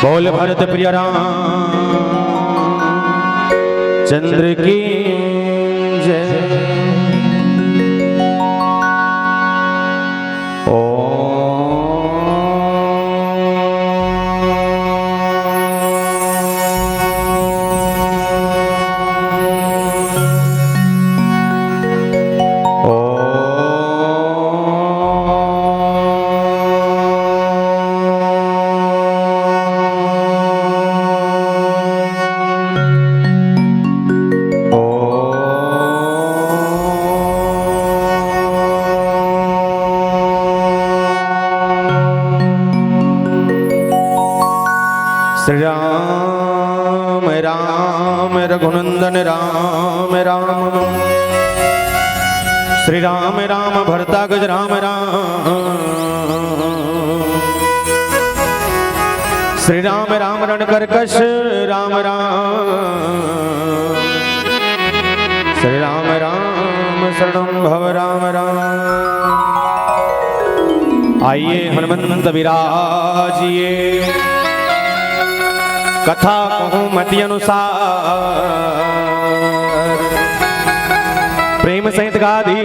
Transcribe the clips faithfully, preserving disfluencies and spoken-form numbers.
बोल भरत प्रिय राम चंद्र की जय। ओ श्री राम राम रघुनंदन राम राम। श्री राम राम भरताग्रज राम राम। श्री राम राम रणकर्कश राम राम। श्री राम राम शरणम भव राम राम। आइए हनुमंत विराजिए। कथा कहूँ मति अनुसार। प्रेम सहित गादी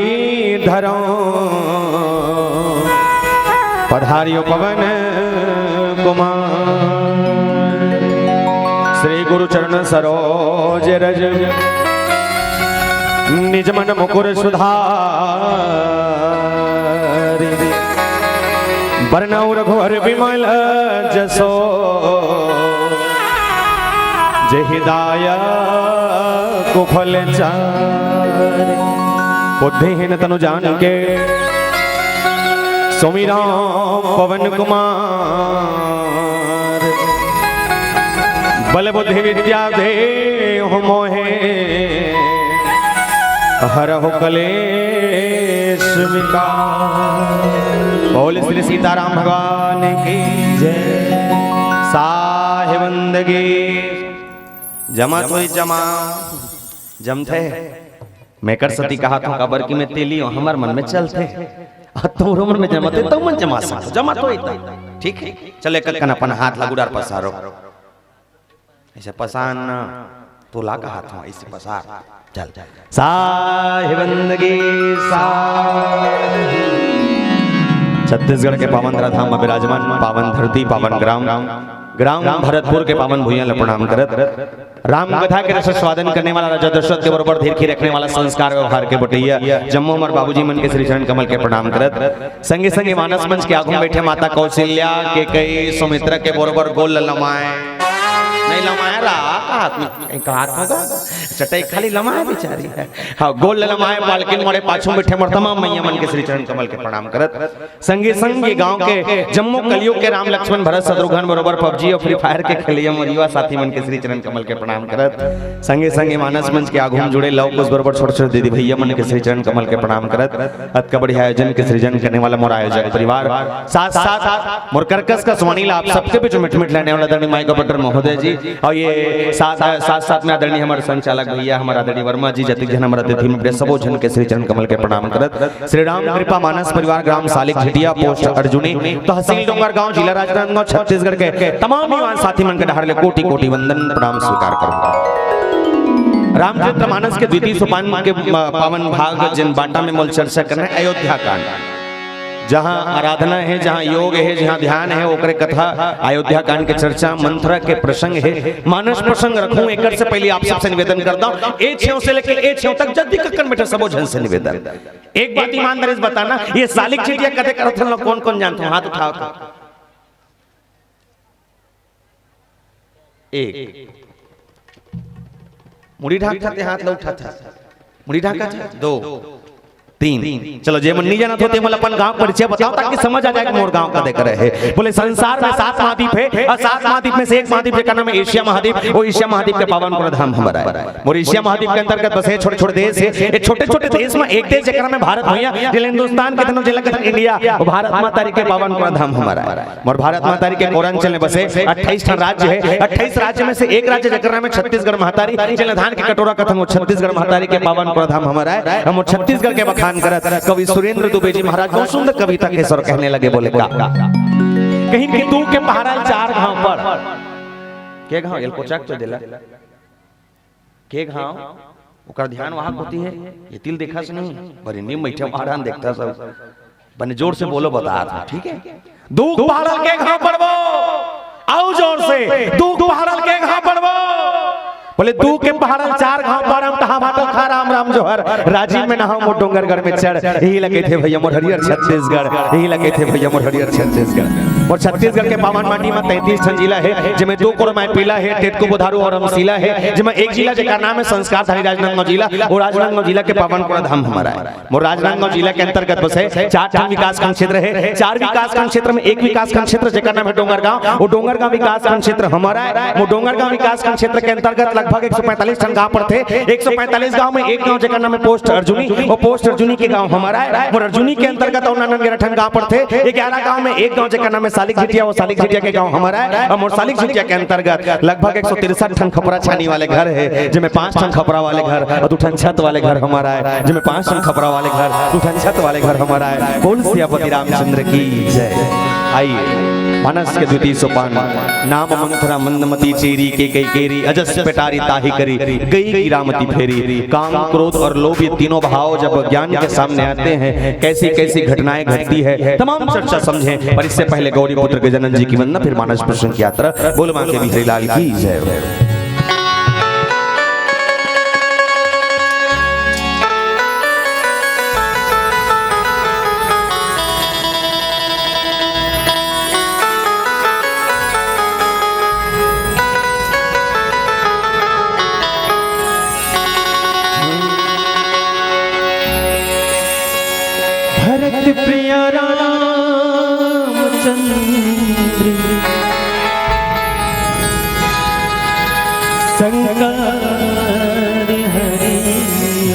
धरो। पधारियो पवन कुमार। श्री गुरु चरण सरोज रज। निज मन मुकुर सुधार। बरनउँ रघुवर विमल जसो। जेहि दायक फल चारि। बुद्धिहीन तनु जानिके। सुमिरउँ पवन कुमार। बल बुद्धि विद्या देहु मोहे। हरहु कलेश विकार। बोल श्री सीताराम भगवान की जय। साहेब बंदगी। जमा तो जमा। जमथे। मैं कर सती कहा था, काबर कि मैं तेली हूँ, हमर मन में चलथे। आ तोरो मन में जमथे, तउ मन जमा सकत हो, जमा तो इतना। ठीक है, चले, कन अपन हाथ ला गुड़ार पसारो। ऐसे पसान ना, तोला कहा था, ऐसे पसार। चल, साहेब बंदगी सा। छत्तीसगढ़ के पावन धरा धाम में विराजमान, पावन धरती, पावन ग्राम, ग्राम भरतपुर के पावन भुइयां ला प्रणाम करत, राम कथा के रस स्वादन करने वाला राजा दशरथ के बरोबर धीरखी रखने वाला, संस्कार व्यवहार के बटैया जम्मो हमर बाबूजी मन के श्री चरण कमल के प्रणाम करत, संगे संगे मानस मंच के आगू में बैठे माता कौशल्या, कैकेयी, सुमित्रा के बरोबर गोल ला लमाए। नहीं लमाए रा, का हाथ में, का हाथ होगा? चटई खाली लमाए बेचारी है। हाँ, गोल ला लमाए, पालकिन मोरे पाछू में बैठे मोर तमाम मैया मन के श्री चरण कमल के प्रणाम करत, संगे संग ये गांव के जम्मो कलयुग के राम लक्ष्मण भरत शत्रुघ्न बरोबर PUBG और Free Fire के खेलैया मोर युवा साथी मन के श्री चरण कमल के प्रणाम करत, संगे संगे मानस मंच के आगू में जुड़े लव कुश बरोबर छोटे छोटे दीदी भैया मन के श्री चरण कमल के प्रणाम करत, अतका बढ़िया आयोजन के सृजन करने वाला मोर आयोजक परिवार, साथ साथ मोर करकस कस वाणी ला आप सबके बीच मिठ मिठ लाने वाला आदरणीय माइक ऑपरेटर महोदय जी, और ये साथ साथ साथ में आदरणीय हमर संचालक भैया, हमर आदरणीय वर्मा जी, जतिक झन हमर अतिथि में सबो झन के श्री चरण कमल के प्रणाम करत, श्री राम कृपा मानस परिवार, ग्राम सालिक झिटिया, पोस्ट अर्जुनी, तहसील डोंगरगांव, जिला राजनांदगांव, छत्तीसगढ़ के तमाम युवा साथी मन के डहार ले कोटि कोटि वंदन प्रणाम स्वीकार करूंगा। रामचरित मानस के द्वितीय सोपान के, अ, पावन भाग जिन बांटा में मोल चर्चा करना है, अयोध्या कांड। जहां आराधना है, जहां योग है, जहां ध्यान है, ओकरे कथा, अयोध्या कांड के चर्चा, मंथरा के प्रसंग है, मानस प्रसंग रखूं। एकर से पहले आप सबसे निवेदन करता हूं, ए छेव से लेके ए छेव तक जल्दी कक्कन बैठे सबो झन से निवेदन। एक बात ईमानदारी से बताना, ये सालिक झिटिया कदे करत हन, कौन कौन जानत हो? हाथ उठाओ तो। एक। मुड़ी ढांकत हे, हाथ ला उठात हे। मुड़ी ढांकत हे। दो। तीन। चलो, जे मन नहीं जानत हो, ते मन अपन गांव परिचय बताओ, ताकि समझ आ जाए कि मोर गांव कदे करे है। बोले, संसार में सात महाद्वीप है और सात महाद्वीप में से एक महाद्वीप, जेकर नाम है एशिया महाद्वीप। वो एशिया महाद्वीप के पावन पूरा धाम हमारा है। और एशिया महाद्वीप के अंतर्गत बसे छोटे-छोटे देश हे। ये छोटे-छोटे देश में एक देश, जेकर नाम है भारत भैया, जेला हिंदुस्तान कथन, जेला कथन इंडिया, वो भारत माता री के पावन पूरा धाम हमारा है। मोर भारत माता री के कोरांचल में बसे अट्ठाईस ठन राज्य हे। अट्ठाईस राज्य में से एक राज्य, जेकर नाम है छत्तीसगढ़ महतारी, जेला धान के कटोरा कथन, वो छत्तीसगढ़ महतारी के पावन पूरा धाम हमारा है। हम वो छत्तीसगढ़ के बखान करत, कवि सुरेंद्र दुबे जी महाराज बहुत सुंदर कविता के स्वर कहने लगे, बोले का? कहीं के दू के पहाड़ा चार घांव पर के घांव, एल कोचक तो देला। के घांव, ओकर ध्यान वहां होती है, ये तिल देखा से नहीं, बरे नीम बैठे महारान देखता सब। बने जोर से बोलो, बता था, ठीक है? दुख पहाड़ल के घांव पड़बो, आओ जोर से, दुख पहाड़ल के घांव पड़बो। बोले, दुख के पहाड़ल चार घांव पड़म, कहा बाटो खा राम राम जोहर, राजिम में नहाओ मोर डोंगरगढ़ में चढ़, यही लगे थे भैया मोर हरियर छत्तीसगढ़, यही लगे थे भैया मोर हरियर छत्तीसगढ़। मोर छत्तीसगढ़ के पावन माटी में तैंतीस ठन जिला है, जेमे दो कोरमाय पीला है, टेटको बोधारू और अमसीला है, जेमे एक जिला जेकर नाम है संस्कारधारी राजनांदगांव जिला, वो राजनांदगांव जिला के पावन कोरा धाम हमारा है। मोर राजनांदगांव जिला के अंतर्गत बसे चार ठन विकासखंड क्षेत्र है। चार विकासखंड क्षेत्र में एक विकासखंड क्षेत्र जेकर नाम है डोंगरगांव, वो डोंगरगांव विकासखंड क्षेत्र हमारा है। मोर डोंगरगांव विकासखंड क्षेत्र के अंतर्गत लगभग एक सौ पैंतालीस ठन गांव पड़थे। एक सौ पैंतालीस गांव में एक गांव जेकर नाम है पोस्ट अर्जुनी, वो पोस्ट अर्जुनी के गांव हमारा है। मोर अर्जुनी के अंतर्गत और नानन ग्यारह ठन गांव पड़थे। ग्यारह गांव में एक गांव जेकर नाम है सालिक झिटिया, वो सालिक झिटिया के गांव हमारा है। और मोर सालिक झिटिया के अंतर्गत लगभग एक सौ तिरसठ ठन खपरा छानी वाले घर है, जेमे पांच ठन खपरा वाले घर और दू ठन छत वाले घर हमारा है, जेमे पांच ठन खपरा वाले घर, दू ठन छत वाले घर हमारा है। बोल सियापति रामचंद्र की जय। आइए, मानस के द्वितीय सोपान, नाम मंथरा मंदमती चेरी के कई केरी, अजस पेटारी ताही करी, गई गिरामती फेरी, काम क्रोध और लोभ ये तीनों भाव जब ज्ञान के सामने आते हैं, कैसी कैसी घटनाएं घटती है, तमाम चर्चा समझें। पर इससे पहले गौरी पुत्र गजानन जी की वंदना, फिर मानस प्रसंग की यात्रा। बोल मां के बिहारी लाल की जय। भरत प्रिय रामचंद्र शंकर हरि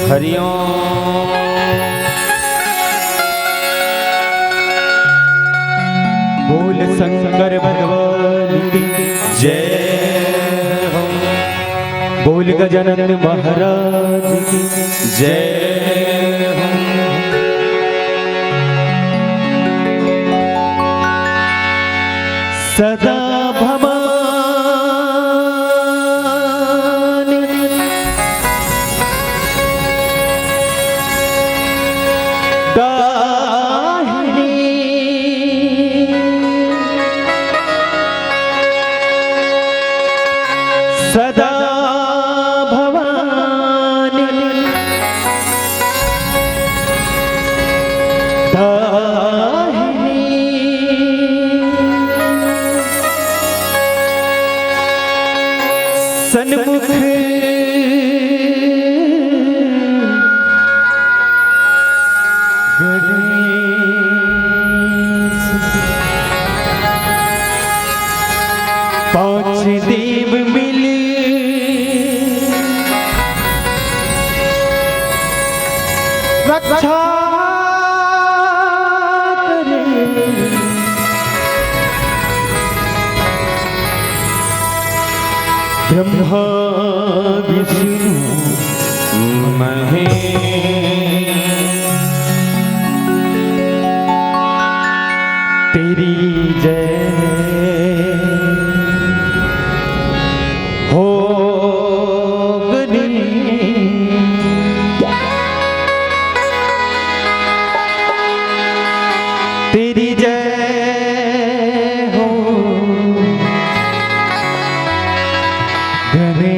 हरिओम। बोल शंकर भगवान की जय हो। बोल गजानन महाराज की जय हो। सदा भवानी दाहिनी सदा भवानी दाहिनी सन्मुख गणेश पांच देव मिल रक्षा करे। ब्रह्मा विष्णु महेश तेरी जय हो गणेश। तेरी जय हो गणेश।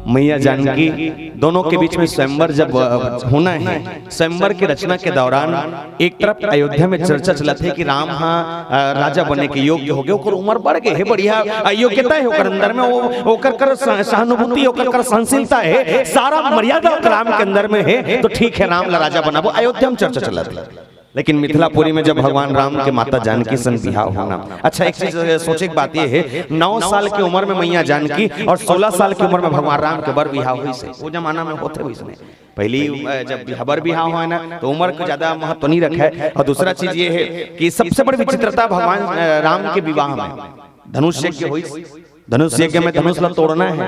मैया जानकी दोनों के बीच में स्वयंवर जब, अ, होना है, स्वयंवर के रचना के दौरान एक तरफ अयोध्या में चर्चा चलत हे कि राम ह, अ, राजा बने के योग्य होगे, ओकर उमर बढ़ गे हे, बढ़िया, अ, योग्यता हे ओकर अंदर में, ओ-, ओकर कर सह-, सहानुभूति, ओकर कर सहनशीलता हे, सारा मर्यादा ओकर राम के अंदर में हे, तो ठीक हे, राम ला राजा बनाबो, अयोध्या में चर्चा चलत हे। लेकिन मिथिलापुरी में जब भगवान राम के माता जानकी सन बिहाव होना, अच्छा, एक चीज, अ, सोचे के बात ये हे, नौ साल की उमर में मैया जानकी और सोलह साल की उमर में भगवान राम के बर बिहाव होइस हे, वो जमाना में होथे वइसने। पहली, अ, जब बर बिहाव होय ना, तो उमर को ज्यादा महत्व नहीं रखे। और दूसरा चीज ये हे कि सबसे बड़ी विचित्रता भगवान, अ, राम के विवाह में धनुष यज्ञ होइस। धनुष यज्ञ में धनुष ला तोड़ना हे,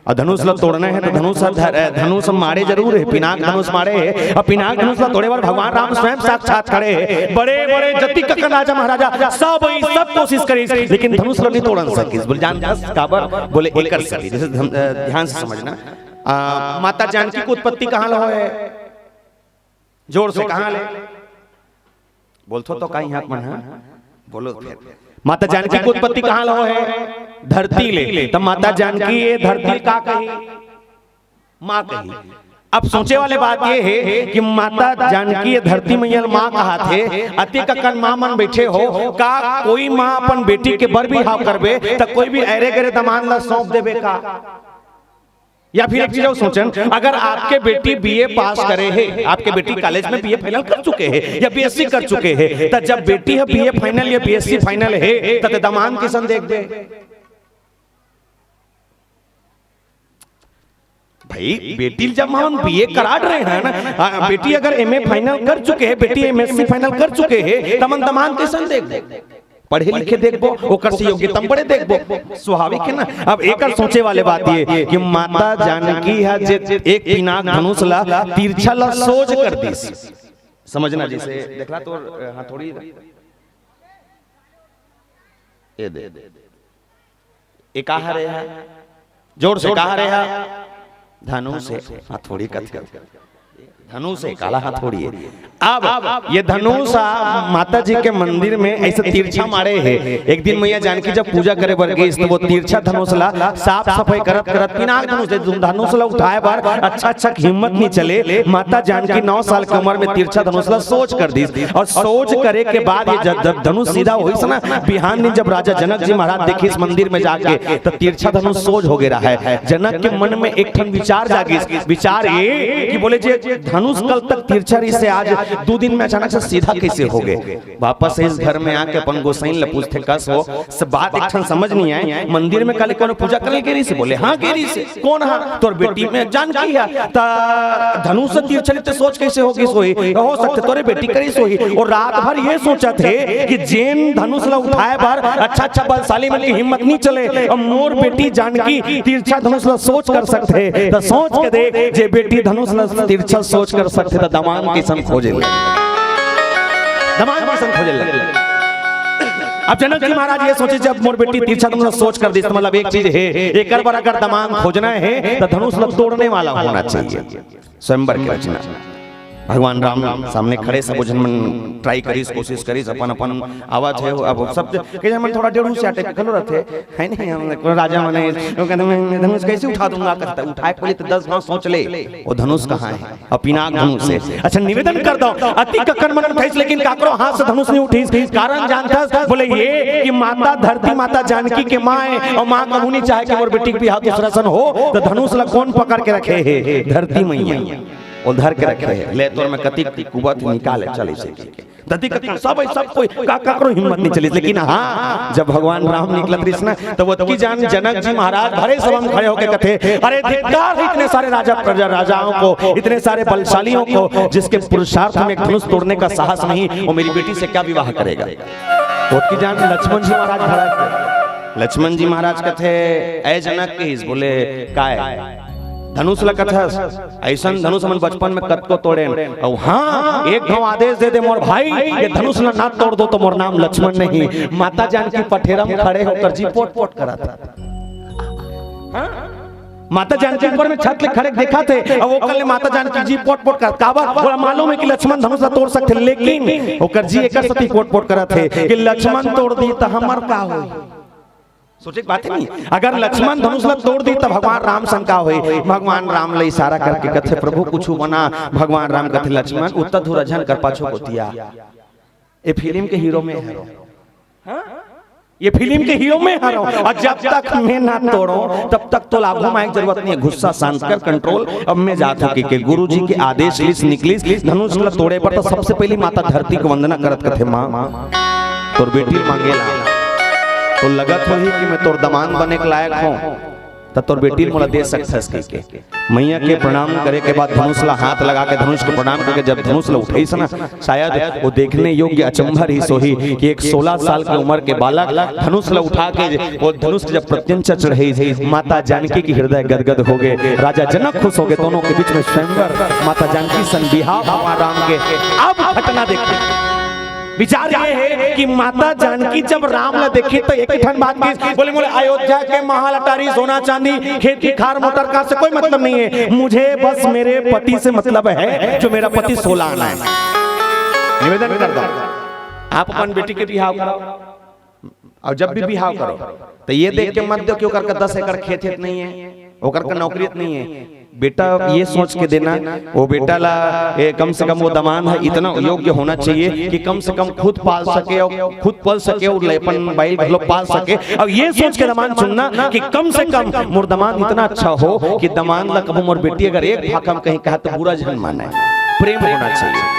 और धनुष ला तोड़ना हे तो धनुष ह धर-, अ, धनुष माड़े जरूर हे, पिनाक धनुष माड़े हे, और पिनाक धनुष ला तोड़े बर भगवान राम स्वयं साक्षात खड़े हे। बड़े बड़े जतिक अकन राजा महाराजा सब, ई सब कोशिश करिस, लेकिन धनुष ला नहीं तोड़न सकिस। बोले, जानथस काबर? बोले, एकर सेती। जैसे धन-, अ, ध्यान से समझना, अ, माता जानकी के उत्पत्ति कहाँ ले होय हे? जोर से, कहाँ ले? बोलथो तो का इहाँ मन ह? बोलो फिर। माता जानकी के उत्पत्ति कहाँ ले होय हे? धरती ले। तब माता जानकी ये धरती का कही? माँ कही। अब सोचे वाले बात ये हे कि माता जानकी ये धरती मैया ल माँ कहाथे, अतेक अकन माँ मन बैठे हो, का कोई माँ अपन बेटी के बर बिहाव करबे त कोई भी ऐरे गैरे दमांद ला सौंप देबे का? या फिर एक चीज और सोचन, अगर आपके बेटी बीए पास करे हे, आपके बेटी कॉलेज में बीए फाइनल कर चुके हे या बीएससी कर चुके हे, त जब बेटी ह बीए फाइनल या बीएससी फाइनल हे, त ते दमांद कइसन देखबे? भाई, बेटी ल जब हम बीए करा रहे हैं ना, हाँ, बेटी अगर एमए फाइनल कर चुके हे, बेटी एमएससी फाइनल कर चुके हे, त हमन दमांद कइसन देखबो? पढ़े लिखे देखबो, ओकर से योग्यता बड़े देखबो, स्वाभाविक हे ना। अब एकर सोचे वाले बात ये कि माता जानकी ह जे एक पिनाक धनुष ला तिरछा ला सोज कर दिस। समझना, जैसे देखला तो, हाँ, थोड़ी ये दे। ए का हरे हे? जोर से, का हरे हे? धनुष हे। हाँ, थोड़ी कथे। धनुष हे, काला हाँ थोड़ी हे। अब ये धनुष ह माता जी के मंदिर में ऐसे तिरछा माड़े हे। एक दिन मैया जानकी जब पूजा करे बर गईस, तो वो तिरछा धनुष ला साफ सफाई करत करत पिनाक धनुष हे, धनुष ला उठाए बर अच्छा अच्छा हिम्मत नहीं चले। माता जानकी नौ साल की उम्र में तिरछा धनुष ला सोज कर दिस, और सोज करे के बाद ये जब, जब धनुष सीधा होइस ना, बिहान दिन जब राजा जनक जी महाराज देखिस मंदिर में जाके, त तिरछा धनुष सोज हो गे रहा हे। जनक के मन में एक ठन विचार जागिस, विचार ये कि बोले, जे धनुष कल तक तिरछा रहिस हे, आज दू दिन में अचानक से सीधा कइसे हो गे? वापस इस घर में आके अपन गोसाइन ल पूछथे, कस हो, सब बात एक ठन समझ नहीं आए। मंदिर में काली कोनो पूजा करे गे रहिस हे? बोले, हाँ, गे रहिस हे। कोन ह? तोर बेटी में जानकी ह। त धनुष तिरछा ले ते सोज कइसे हो गिस होही? हो सकथे तोरे बेटी करिस होही। और रात भर ये सोचत हे कि जेन धनुष ला उठाए बर अच्छा अच्छा बलशाली मन के हिम्मत नहीं चले, और मोर बेटी जानकी तिरछा धनुष ला सोज कर सकथे, त सोच के देख, जे बेटी धनुष ला तिरछा सोज कर सकथे, त दमांद कइसन खोजे ले? दमांद कइसन खोजे ले? अब जनक जी महाराज ये सोचे, जब मोर बेटी तिरछा धनुष ला सोज कर दिस, त मतलब एक चीज हे, एकर बर अगर दमांद खोजना हे, त धनुष ला तोड़ने वाला होना चाहिए। स्वयंवर की रचना। भगवान राम सामने खड़े, सब झन मन ट्राई करिस, कोशिश करिस, अपन अपन आवत हे। अब सब कई झन मन थोड़ा डेढ़ से टाइप के घलो रथे, हे नहीं? हम कोनो राजा मन हे, वो कहते, "मैं, मैं धनुष कैसे उठा दूंगा?" कहता, "उठाए के पहले तो दस बार सोच ले, वो धनुष कहाँ हे?" और पिनाक धनुष हे। अच्छा, निवेदन कर दो, अतेक अकन मन उठाइस, लेकिन काकरो हाथ से धनुष नहीं उठिस। कारण जानथस? बोले ये कि माता धरती माता जानकी के माँ हे, और माँ कभू नहीं चाहे कि मोर बेटी के बिहाव दूसरा सन हो, त धनुष ला कोन पकड़ के रखे हे? धरती मैया। वो धर के रखे हे, ले तोर में कतिक कुबत निकाले चले से। धरती का सब, सब कोई का, काकरो हिम्मत नहीं चलिस, लेकिन हाँ, जब भगवान राम निकलत रहिस ना, तो वो की जान जनक जी महाराज भरे सभा में खड़े होके कथे, "अरे धिक्कार है इतने सारे राजा, प्रजा, राजाओं को, इतने सारे बलशालियों को, जिसके पुरुषार्थ में एक धनुष तोड़ने का साहस नहीं, वो मेरी बेटी से क्या विवाह करेगा?" वो की जान लक्ष्मण जी महाराज भड़क गे। लक्ष्मण जी महाराज कथे, "ऐ जनक," कहिस, बोले, "काय?" धनुष ला कथस, अइसन धनुष हमन बचपन में कतको तोड़ेन। अउ हाँ, एक घांव आदेश दे दे मोर भाई, ये धनुष ला ना तोड़ दो तो मोर नाम लक्ष्मण नहीं। माता जानकी पठेरा में खड़े होकर जी पोट पोट करत हे। हाँ? माता जानकी ऊपर में छत ले खड़े देखत हे, अउ ओकर ले माता जानकी जी पोट पोट करत। काबर? ओला मालूम हे कि लक्ष्मण धनुष ला तोड़ सकथे, लेकिन ओकर जी एकर सेती पोट पोट करत हे कि लक्ष्मण तोड़ दी त हमर का होही? सोचे के बात हे नहीं। अगर लक्ष्मण धनुष ला तोड़ दी, त भगवान राम संग का होई? भगवान राम ला इशारा करके कथे, "प्रभु, कुछु बना।" भगवान राम कथे, "लक्ष्मण, उत्तर धुरा झन कर पाछो कोतिया।" ये फिल्म के हीरो मैं हरों। हाँ? ये फिल्म के हीरो मैं हरों। और जब तक मैं ना तोड़ों, तब तक तोला आगू माय के जरूरत नहीं है। गुस्सा शांत कर, कंट्रोल। अब मैं जात हों कि के गुरु जी के आदेश लिस निकलिस, धनुष ला तोड़े बर तो सबसे पहली माता धरती के वंदना करत कथे, "माँ, तोर बेटी मांगे ला, तो लगत होही कि मैं तोर दमांद बने के लायक हों, त तोर बेटी ल मोला दे सकथस," कहिके। मैया के प्रणाम करे के बाद धनुष ला हाथ लगा के, धनुष के प्रणाम करके जब धनुष ला उठाइस ना, शायद वो देखने योग्य अचंभा रहिस होही कि एक सोलह साल के उम्र के बालक धनुष ला उठा के वो धनुष के जब प्रत्यंचा चढ़ाइस, माता जानकी के हृदय गदगद हो गए, राजा जनक खुश हो गए, दोनों के बीच में स्वयंवर, माता जानकी संग बिहाव भगवान राम के। अब घटना देखिए, विचार ये है कि माता जानकी जब राम ला देखी तो एक ही ठन बात की, बोले, "मोला अयोध्या के महल अटारी, सोना चांदी, खेती खार मोटर कार से कोई मतलब नहीं है, मुझे बस मेरे पति से मतलब है, जो मेरा पति सोला आना है।" निवेदन कर दो, आप अपन बेटी के बिहाव कराओ, और जब भी बिहाव करो तो ये देख के मत दो कि ओकर का दस एकड़ खेत हेत नहीं है, ओकर का नौकरी नहीं है। बेटा ये सोच के देना, वो बेटा ला, ए, कम से कम वो दमांद है, इतना योग्य होना चाहिए कि कम से कम खुद पाल सके और खुद पल सके और ले-, अपन बाई घलो पाल सके। और ये सोच के दमांद चुनना कि कम से कम मोर दमांद इतना अच्छा हो कि दमांद ला कबो मोर बेटी अगर एक भाखा म कहीं कहा तो बुरा झन माने। प्रेम होना चाहिए,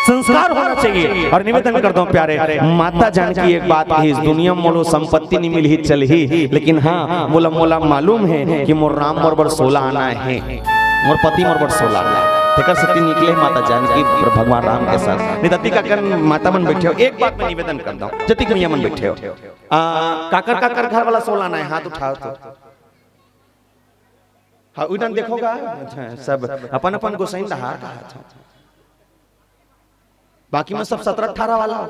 संस्कार होना चाहिए। और निवेदन करता हूँ प्यारे, माता जानकी एक बात कही, "इस दुनिया में मोला संपत्ति नहीं मिलही चलही, लेकिन हाँ, मोला, मोला मालूम है कि मोर राम मोर बर सोला आना है, मोर पति मोर बर सोला आना है।" तेकर सेती निकले हे माता जानकी भगवान राम के साथ। नहीं त अतिक अकन माता मन बैठे हो, एक बात मैं निवेदन करता हूँ, जतिक मैया मन बैठे हो, आ, काकर काकर घर वाला सोला आना है, हाथ उठाओ तो। हाँ, उधर देखो गा, अच्छा, सब अपन अपन गोसाइन डहार का हाथ। बाकी में सब सतरा अठारह वाला हो।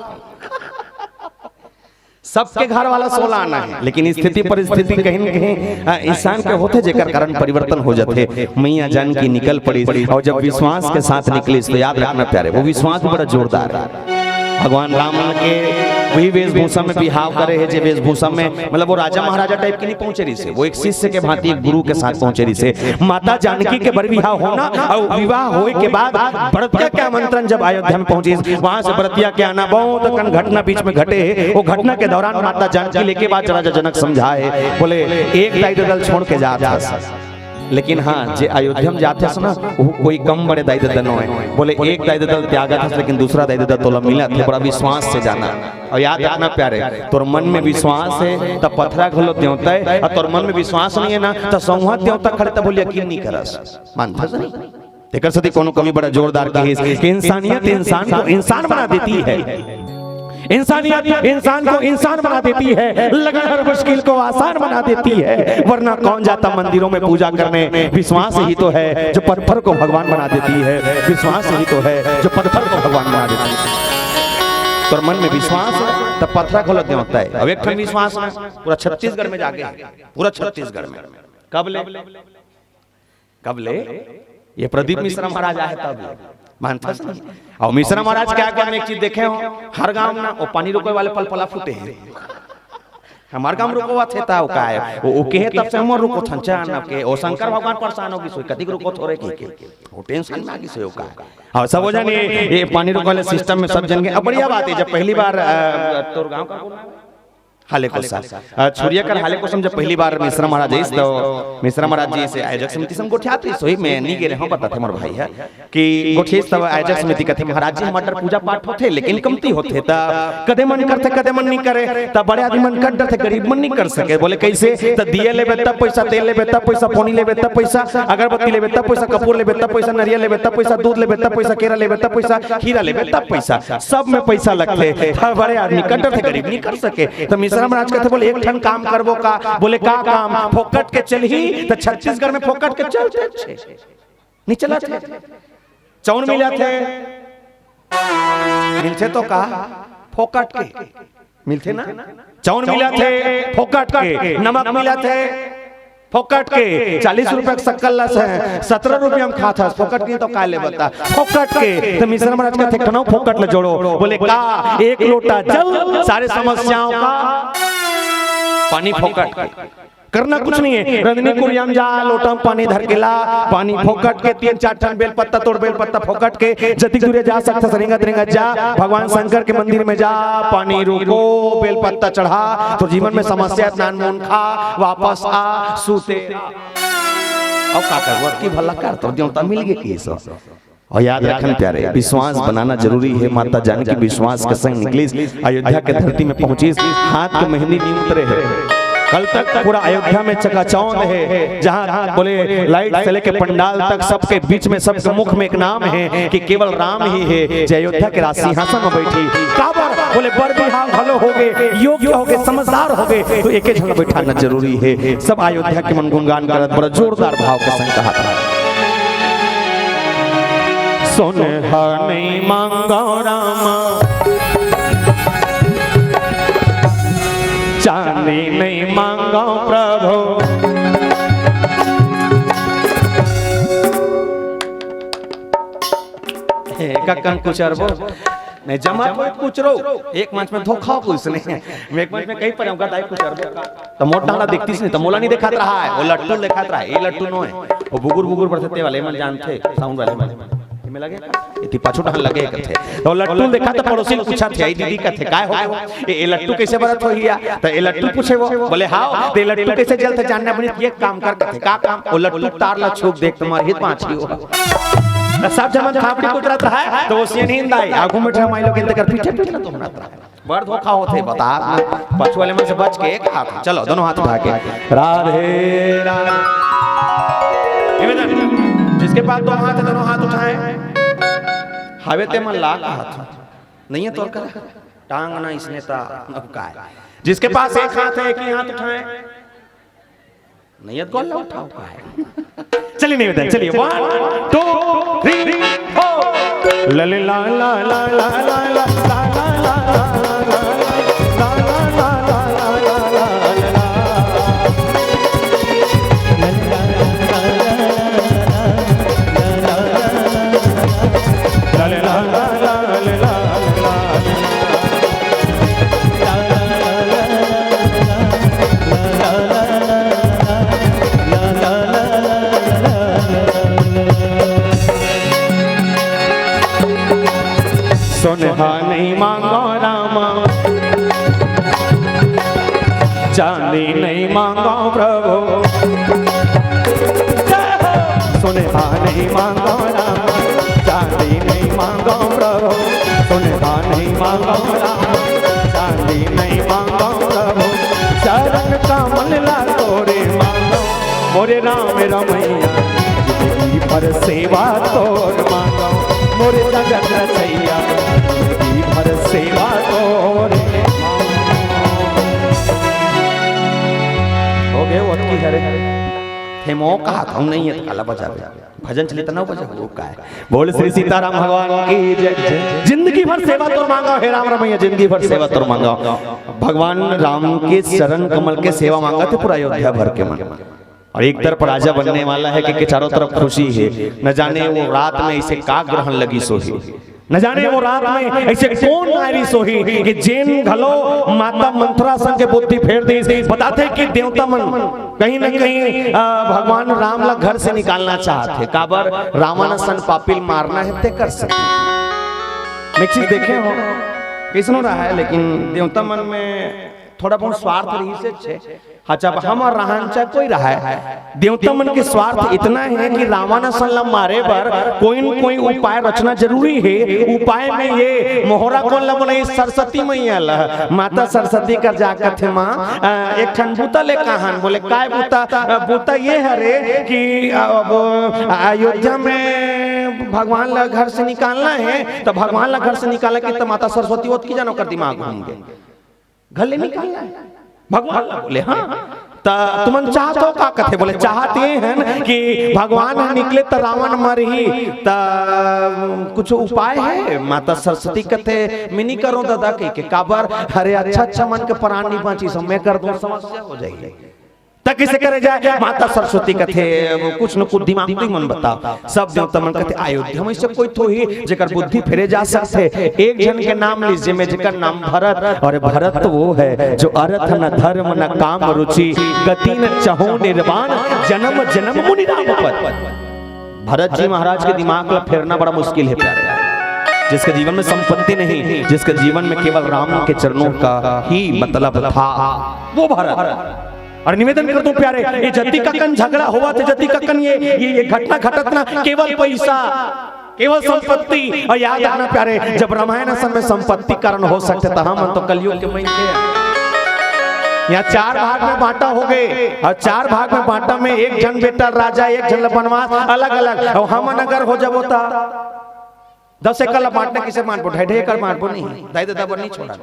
सबके घर वाला सोला आना है, लेकिन स्थिति परिस्थिति कहीं न कहीं, आ, इंसान के होथे, जेकर कारण परिवर्तन हो जाथे। मैया जानकी निकल पड़ी, और जब विश्वास के साथ निकली, तो याद रखना प्यारे, वो विश्वास बड़ा जोरदार है। भगवान राम के वही वेशभूषा में बिहाव करे है, जे वेशभूषा में, मतलब, वो राजा महाराजा टाइप के नहीं पहुंचे रहिसे, वो एक शिष्य के भांति एक गुरु के साथ पहुंचे रहिसे। माता जानकी के बर बिहाव होना और विवाह होए के बाद बरतिया के आमंत्रण जब अयोध्या में पहुंचिस, वहां से बरतिया के आना, बहुत अकन घटना बीच में घटे हे। वो घटना के दौरान माता जानकी लेके बाद राजा जनक समझाए, बोले, "एक दाई ददा ल छोड़ के जात हस।" लेकिन हाँ, जे अयोध्या में जात हस ना, वो कोई कम बड़े दाई ददा नोहे। बोले, "एक दाई ददा ल त्यागत हस, लेकिन दूसरा दाई ददा तोला मिलत हे, बड़ा विश्वास से जाना।" और याद रखना प्यारे, तोर मन में विश्वास है, त पथरा घलो देवता है, और तोर मन में विश्वास नहीं है ना, त सौंहा देवता खड़े त बोल यकीन नहीं करस, मानथस नहीं। तेकर सेती कोनो कवि बड़ा जोरदार कहिस कि इंसानियत इंसान को इंसान बना देती है, इंसानियत इंसान को इंसान बना देती है, लगन हर मुश्किल को आसान बना देती है, वरना कौन जाता मंदिरों में पूजा करने? विश्वास ही तो है जो पत्थर को भगवान बना देती है, विश्वास ही तो है जो पत्थर को भगवान बना देती है। तोर मन में विश्वास है, त पथरा घलो देवता है। अब एक ठन विश्वास ना, पूरा छत्तीसगढ़ में जागे, पूरा छत्तीसगढ़ में। कब ले? कब ले? ये प्रदीप मिश्रा महाराज आए तब ले। मानथस नहीं? और मिश्रा महाराज के आगे में एक चीज देखे हो, हर गांव ना वो पानी रोके वाले पलपला फूटे हैं। हमार गांव रुकवा थे ता, वो का है? वो, वो कहे तब से हम रुको थन, चान अब के, ओ शंकर भगवान परेशान हो गिस होही, कतिक रुको थोरे की के। वो टेंशन में आ गिस होही, वो का है? और सब हो जाने, ये पानी रोके वाले सिस्टम में सब जन के, अब बढ़िया बात है, जब पहली बार, अ, तोर गांव का बोलना है? हाले कोसा। अ, छुरिया कर हाले कोसम जब पहली बार मिश्रा महाराज आइस, तो मिश्रा महाराज जी से आयोजक समिति संग गोठियात रहिस, सोई में नहीं गे रहे हो, पता थे मोर भाई है कि गोठियाइस तब आयोजक समिति कथे, "महाराज जी, हमार पूजा पाठ होथे, लेकिन कमती होथे, त कदे मन करथे, कदे मन नहीं करे, त बड़े आदमी मन कर डरथे, गरीब मन नहीं कर सके।" बोले, "कैसे?" त दिए लेबे तब पैसा, तेल लेबे तब पैसा, पोनी लेबे तब पैसा, अगरबत्ती लेबे तब पैसा, कपूर लेबे तब पैसा, नरिया लेबे तब पैसा, दूध लेबे तब पैसा, केरा लेबे तब पैसा, खीरा लेबे तब पैसा, सब में पैसा लगथे। त बड़े आदमी कर डरथे, गरीब नहीं कर सके। त मिश्रा महाराज कथे, बोले, "एक ठन काम करबो का?" बोले, "का काम?" "फोकट के चलही त छत्तीसगढ़ में फोकट के चलथे, नहीं चलथे। चाउर मिलथे, मिलथे तो का? फोकट के मिलथे ना? चाउर मिलथे फोकट के, नमक मिलथे फोकट के, चालीस रुपया के शक्कर ला से सत्रह रुपया में खात हस, फोकट के तो का लेबे त फोकट के।" त मिश्रा महाराज कथे, "एक ठन फोकट ला जोड़ो।" बोले, "का?" "एक लोटा जल सारे समस्याओं का पानी फोकट के। करना कुछ नहीं है, रंधनी कुरिया म जा, लोटा म पानी धर के ला, पानी फोकट के, तीन चार ठन बेल पत्ता तोड़, बेल पत्ता फोकट के, जतिक दूरिया जा सकथस रेंगत रेंगत जा, भगवान शंकर के मंदिर में जा, पानी रोको, बेल पत्ता चढ़ा, तोर जीवन में समस्या नानमुन खा, वापस आ, सूते। अउ का करबो, अतकी भला कर, तोर देवता मिल गे कहिस। अउ याद रखन प्यारे, विश्वास बनाना जरूरी हे। माता जानकी विश्वास के संग निकलिस, अयोध्या के धरती में पहुंचिस, हाथ के मेहंदी नी उतरे हे। कल तक पूरा अयोध्या में चकाचौंध हे, जहां बोले लाइट से लेके पंडाल तक सबके बीच में, सबके मुख में एक नाम हे कि केवल राम ही हे जे अयोध्या के राज सिंहासन में बैठी। काबर बोले बर बिहाव घलो होगे, योग्य होगे, समझदार होगे, तो एके झन ला बैठाना जरूरी हे। सब अयोध्या के मन गुणगान करत बड़ा जोरदार भाव के संग कहत। सोनहा नहीं मांगो रामा, चांदी नहीं मांगो प्रभु। हे, कक्कन कुचरबो। नहीं, जमा कोई कुचरो। एक मंच में धोखा कुछ नहीं। मैं एक मंच में कहीं पर आऊंगा, दाई कुचरबो। त मोर डाला देखतिस नहीं, त मोला नहीं देखात रहा हे, वो लट्टू देखात रहा हे, ये लट्टू नो हे। वो बुगुर बुगुर बरथे ते वाले मन जानथे, साउंड वाले मन। एमे लगे? एती पाछू डहन लगे कथे। त वो लट्टू देखा त पड़ोसी ल पूछत हे, "आई दीदी," कथे, "काय हो? ए, ए लट्टू कइसे बरत होही या?" त ए लट्टू पूछे वो, बोले, "हाव, त ए लट्टू कइसे जलथे जानना बनी, एक काम कर," कथे, "का काम?" "वो लट्टू तार ला छूक देख, तुम्हार हित पाछी हो।" त सब झन मन थापड़ी कुचरत रहा हे, त वो सियनहिन दाई, आगू में ठे माई लोग इनते कर पीछे पीछे ला तुमरत रहा हे। बड़ धोखा होथे, बता ना। पछू वाले मन से बच के एक हाथ, चलो, दोनों हाथ उठा के। राधे, राधे। ए बेटा, जिसके पास दो हाथ है, दोनों हाथ उठाएं। हावे ते मन ला का हाथ? नहीं है तो कर। टांग ना इसने ता, अब का है? जिसके पास एक हाथ है, एक ही हाथ उठाएं। नहीं है तो गोला उठाओ का है? चलिए, नहीं होता है। चलिए, one, two, three, four। ला ला ला ला ला। सोनहा नहीं मांगो रामा, चांदी नहीं मांगो प्रभु। सोनहा नहीं मांगो रामा, चांदी नहीं मांगो प्रभु। सोनहा नहीं मांगो रामा, चांदी नहीं मांगो प्रभु। चरण कमल ला तोरे मांगो, मोरे राम रमैया, जिंदगी भर सेवा तोर मांगो, मोरे जगत रचैया, जिंदगी भर सेवा तोर मांगो। हो गए, वो की हरे। हे मो कहा था, नहीं है तो काला बजा दे। भजन चलित ना बजा, वो का है। बोल श्री सीताराम भगवान की जय। जिंदगी भर सेवा तोर मांगो, हे राम रमैया, जिंदगी भर सेवा तोर मांगो। भगवान राम के चरण कमल के सेवा मांगा थे पूरा अयोध्या भर के मन। और एक तरफ राजा बनने वाला है कि, कि चारों तरफ खुशी है, न जाने वो रात में इसे का ग्रहण लगिस होही, न जाने वो रात में ऐसे कौन नारी सोही कि जेन घलो माता मंथरा संग के बुद्धि फेर दिस। बताथे कि देवता मन कहीं न कहीं, अ, भगवान राम ला घर से निकालना चाहत हे, काबर रावण असन पापी ल मारना हे ते कर सके। मैं एक चीज देखे हो, कइसनो रहा है, लेकिन देवता मन में थोड़ा बहुत स्वार्थ रही से छे। हाँ, चाहे हम रहन चाहे कोई रहा है, देवता मन के स्वार्थ इतना है कि रावण असन ला मारे बर कोई न कोई उपाय रचना जरूरी है। उपाय में ये मोहरा कोन ला बनाई? सरस्वती मैया ला। माता सरस्वती कर जा कथे माँ, अ, एक ठन बूता ले कहन, बोले, "काय बूता?" अ, बूता ये हरे कि, अ, अब अयोध्या में भगवान ला घर से निकालना है, तो भगवान ला घर से निकाले के तो माता सरस्वती ओतकी जन ओकर दिमाग घूम गे। घर ले निकालना है। भगवान ला बोले, हाँ। त तुमन चाहत हो का कथे? बोले, चाहत ये हन कि भगवान ह निकले त रावण मरही, त कुछ उपाय है? माता सरस्वती कथे, "मैं नहीं करूं दादा," कह के, "काबर?" "अरे, अच्छा अच्छा मन के प्राण नहीं बांची, सब मैं कर दूं, समस्या हो जाएगी।" त कइसे करे जाए? माता सरस्वती कथे, "कुछ न कुछ दिमाग तुमन बताओ।" सब देवता मन कथे, "अयोध्या में से कोई तो ही जेकर बुद्धि फेरे जा सकथे।" एक झन के नाम लीजिए, मैं जेकर नाम भरत, और भरत तो वो है जो अर्थ न धर्म न काम रुचि, गति न चहु निर्वाण, जन्म जन्म मुनि नाम पर। भरत जी महाराज के दिमाग ला फेरना बड़ा मुश्किल है प्यारे। जिसके जीवन में संपत्ति नहीं, जिसके जीवन में केवल राम के चरणों का ही मतलब था, वो भरत। और निवेदन कर दूं प्यारे, ये जति ककन झगड़ा होवत हे, जति ककन ये, ये, ये घटना घटत ना, केवल पैसा, केवल संपत्ति। और याद रखना प्यारे, जब रामायण समय संपत्ति कारण हो सकथे, त हमन तो कलयुग के मनखे हन। यहाँ चार भाग में बांटा हो गए, और चार भाग में बांटा में एक झन बेटा राजा, एक झन ल बनवास, अलग अलग। और हमन अगर हो जाबो त दस एकड़ ला बांटना, किसे बांटबो? ढाई ढाई एकड़ बांटबो नहीं, दाई ददा बर नहीं छोड़ा।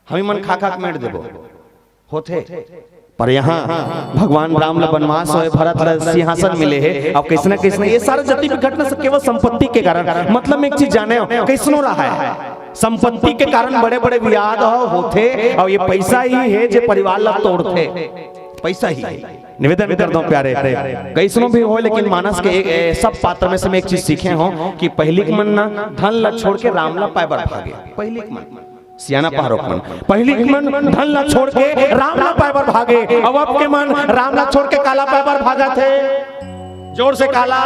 हमी मन खा खा के मेड़ देबो, होथे। पर यहाँ भगवान राम ला बनवास होए, भरत ला सिंहासन मिले हे। अब कइसना कइसना ये सारा जति भी घटना सब केवल संपत्ति के कारण। मतलब, एक चीज जाने हो, कइसनो रहा है, संपत्ति के कारण बड़े बड़े विवाद हो, होथे, और ये पैसा ही है जे परिवार ला तोड़थे, पैसा ही है। निवेदन कर दो प्यारे, कइसनो भी हो, लेकिन मानस के एक, ए, सब पात्र में से मैं एक चीज सीखे हो कि पहिली के मन ना धन ला छोड़ के राम ला पाए बर भागे। पहिली के मन, सियाना पहाड़ों के मन, पहिली के मन धन ला छोड़ के राम ला पाए बर भागे, अब अब के मन राम ला छोड़ के काला पाए बर भागत हे? जोर से काला,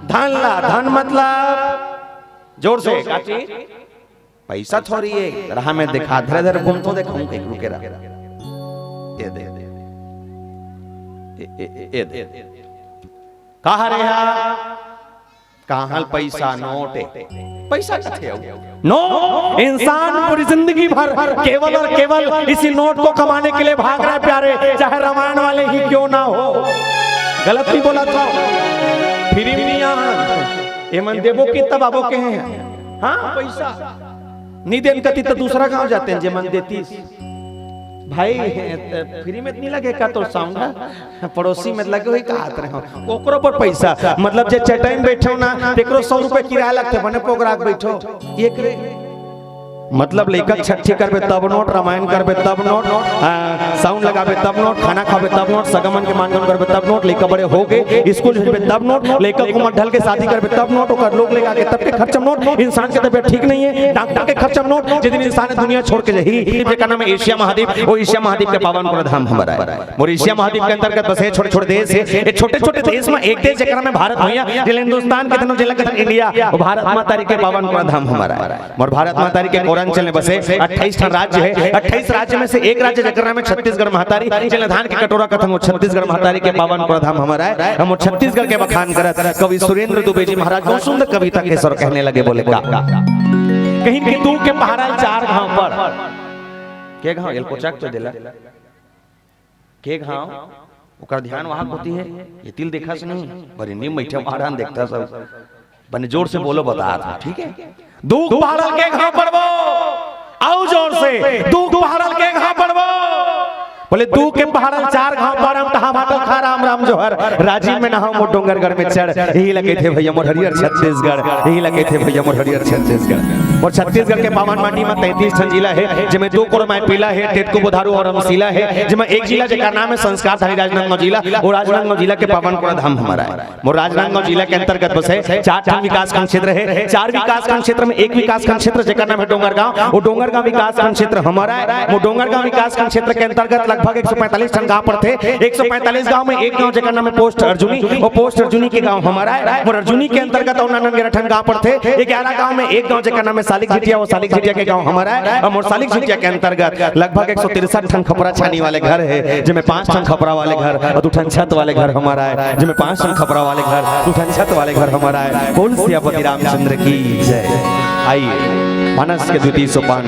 धन ला। धन मतलब जोर से, का चीज? पैसा थोड़ी है। रहा मैं दिखा, धरे धरे घूम तो देखा हूँ कहीं, रुके रहा। ये दे, ये दे, ये, ये, ये दे। कहा रे हा? कहाँ पैसा? नोट है। पैसा कथे हो? नो, इंसान पूरी जिंदगी भर केवल और केवल इसी नोट को कमाने के लिए भाग रहा है प्यारे, चाहे रामायण वाले ही क्यों ना हो। गलत नहीं बोला था। फिर भी यहाँ ये मन देबो कि तब आबो के हैं। हाँ, पैसा नहीं देन कती तो दूसरा गांव जाते हैं, जे मन देती। भाई, फ्री में नहीं लगे का तोर साउंड? पड़ोसी में लगे, वही कहात रहे हो, ओकरो पर पैसा। मतलब, जे चटाई में बैठे हो ना, तेकरो सौ रुपए किराया लगते, बने पोगरा के बैठो। ये करे। मतलब, लइका छट्ठी करबे तब नोट, रामायण करबे तब नोट, आ, साउंड लगाबे तब नोट, खाना खाबे तब नोट, सगा मन के मानगन करबे तब नोट, लइका बड़े हो गए, स्कूल भेजबे तब नोट, लइका उमर ढल के शादी करबे तब नोट, ओकर लोग लेगा के तब के खर्चा नोट, इंसान के तबीयत ठीक नहीं है, डॉक्टर के खर्चा नोट। जे दिन इंसान दुनिया छोड़ के जाही, जेकर नाम है एशिया महाद्वीप, वो एशिया महाद्वीप के पावन पूर्ण धाम हमारा है। मोर एशिया महाद्वीप के अंतर्गत बसे छोटे-छोटे देश हे। ये छोटे-छोटे देश में एक देश जेकर नाम है भारत भैया, जेला हिंदुस्तान के धनो जेला कथन इंडिया, वो भारत माता री के पावन पूर्ण धाम हमारा है। मोर भारत माता री के कोरांचल में बसे अट्ठाईस ठन राज्य हे। अट्ठाईस राज्य में से एक राज्य जेकर नाम है छत्तीसगढ़ महतारी, जेला धान के कटोरा कथन, वो छत्तीसगढ़ महतारी के पावन पूर्ण धाम हमारा है। हम वो छत्तीसगढ़ के बखान करत कवि सुरेंद्र दुबे जी महाराज बहुत सुंदर कविता के स्वर कहने लगे, बोले का? कहीं के दू के पहाड़ा ल चार घांव पड़। के घांव? एल कोचक तो देला। के घांव? ओकर ध्यान वहां होती है, ये तिल देखा से नहीं, बड़ी नीम बैठे वहां देखता सब। बने जोर से बोलो, बता था, ठीक है? दू के पहाड़ा ल के घांव पड़बो, आओ जोर से, दू के पहाड़ा ल के घांव पड़बो। बोले, दू के पहाड़ा ल चार घांव पारम, तहां भाटल खा राम राम जोहर, राजिम में नहाव मोर डोंगरगढ़ में चढ़, यही लगे थे भैया मोर हरियर छत्तीसगढ़, यही लगे थे भैया मोर हरियर छत्तीसगढ़। मोर छत्तीसगढ़ के पावन माटी में तैंतीस ठन जिला हे, जेमे दू कोर माय पीला हे, टेटको, बुधारू और अमसीला हे, जेमे एक जिला जेकर नाम है संस्कारधारी राजनांदगांव जिला, वो राजनांदगांव जिला के पावन पूर्ण धाम हमारा है। मोर राजनांदगांव जिला के अंतर्गत बसे चार ठन विकासखंड क्षेत्र हे। चार विकासखंड क्षेत्र में एक विकासखंड क्षेत्र जेकर नाम है डोंगरगांव, वो डोंगरगांव विकासखंड क्षेत्र हमारा है। वो डोंगरगांव विकासखंड क्षेत्र के अंतर्गत लगभग एक सौ पैंतालीस ठन गांव पड़थे। एक सौ पैंतालीस गांव में एक गांव जेकर नाम है पोस्ट अर्जुनी, वो पोस्ट अर्जुनी के गांव हमारा है। वो अर्जुनी के अंतर्गत और नानन ग्यारह ठन गांव पड़थे। ग्यारह गांव में एक गांव जेकर नाम है सालिक झिटिया, वो सालिक झिटिया के गांव हमारा है। और मोर सालिक झिटिया के अंतर्गत लगभग एक सौ तिरसठ ठन खपरा छानी वाले घर हे, जेमे पांच ठन खपरा वाले घर और दू ठन छत वाले घर हमारा है, जेमे पांच ठन खपरा वाले घर, दू ठन छत वाले घर हमारा है। बोल सियापति रामचंद्र की जय। आई मानस के द्वितीय सोपान,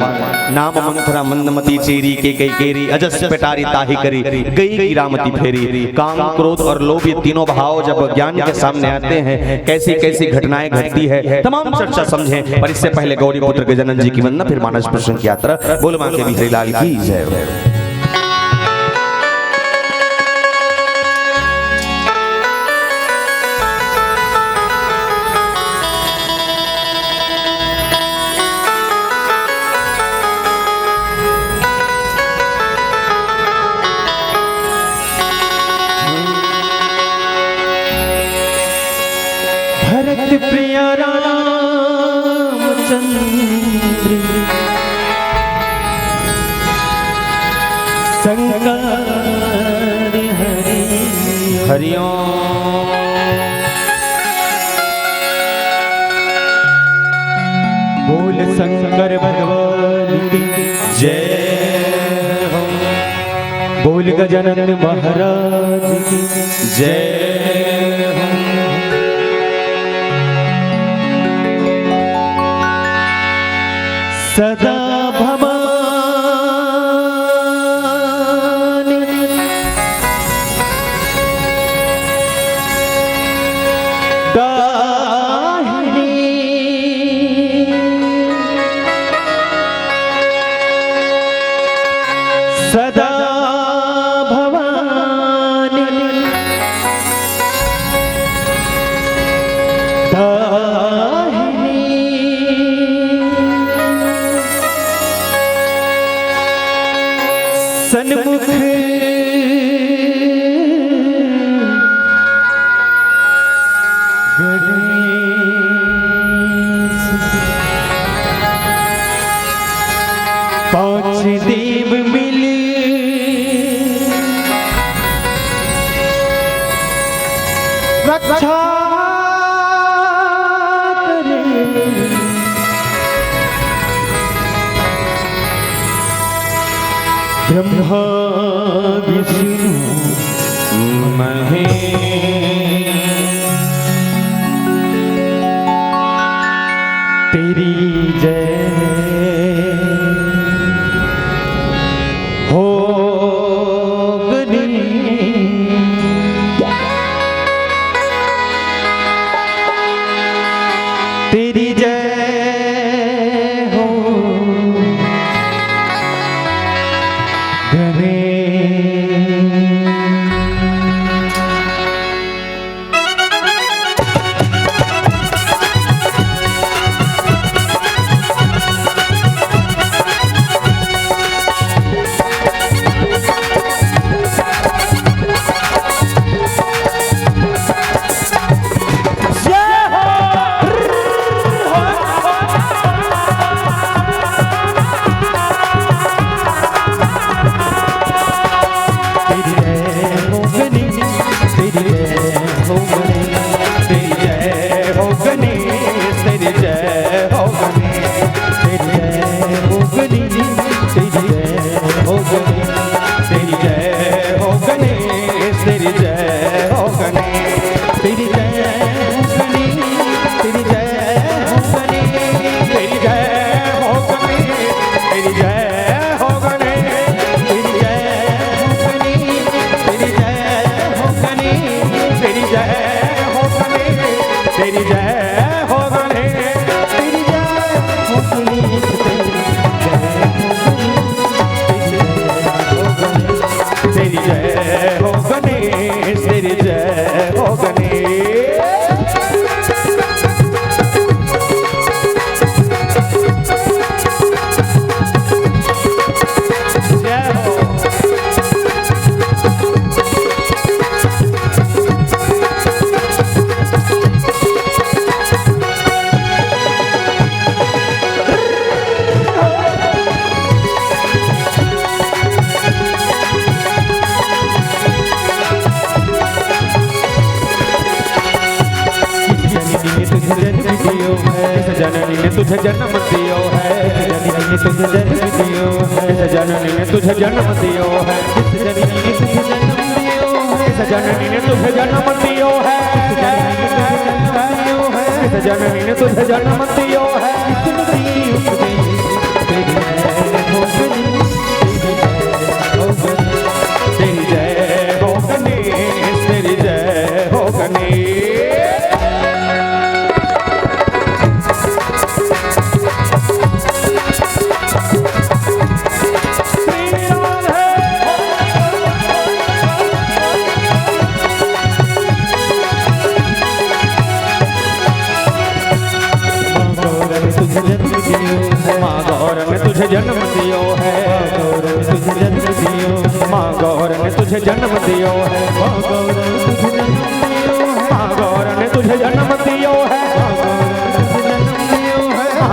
नाम मंथरा मंदमती चेरी केकई केरी, अजस पेटारी ताहि करी, गई गिरामती फेरी। काम, क्रोध और लोभ, ये तीनों भाव जब ज्ञान के सामने आते हैं, कैसी कैसी घटनाएं घटती है, तमाम चर्चा समझें। पर इससे पहले गौरी पुत्र गजानन जी की वंदना, फिर मानस प्रसंग की यात्रा। बोल मां के बिहारी लाल की जय। प्रिय रामचंद्र शंकर हरि। हरिओम। बोल शंकर भगवान की जय हो। बोल गजानन महाराज की जय हो। सदा भवानी दाहिनी सदा भवानी दाहिनी सन्मुख गणेश। पांच देव मिल रक्षा करे। ब्रह्मा विष्णु महेश, तेरी जय हो गणेश। तेरी जय हो गणेश। जननी ने तुझे जन्म दियो है, जननी ने तुझे जन्म दियो है, जननी ने तुझे जन्म दियो है, जननी ने तुझे जन्म दियो है, जननी ने तुझे जन्म दियो है, जननी ने तुझे जन्म दियो है, जननी ने तुझे जन्म दियो है। तेरी जय हो गणेश, तेरी जय हो गणेश। माँ गौर ने तुझे जन्म दियो है। माँ गौर ने तुझे जन्म दियो है। माँ गौर ने तुझे जन्म दियो है। माँ गौर ने तुझे जन्म दियो है। माँ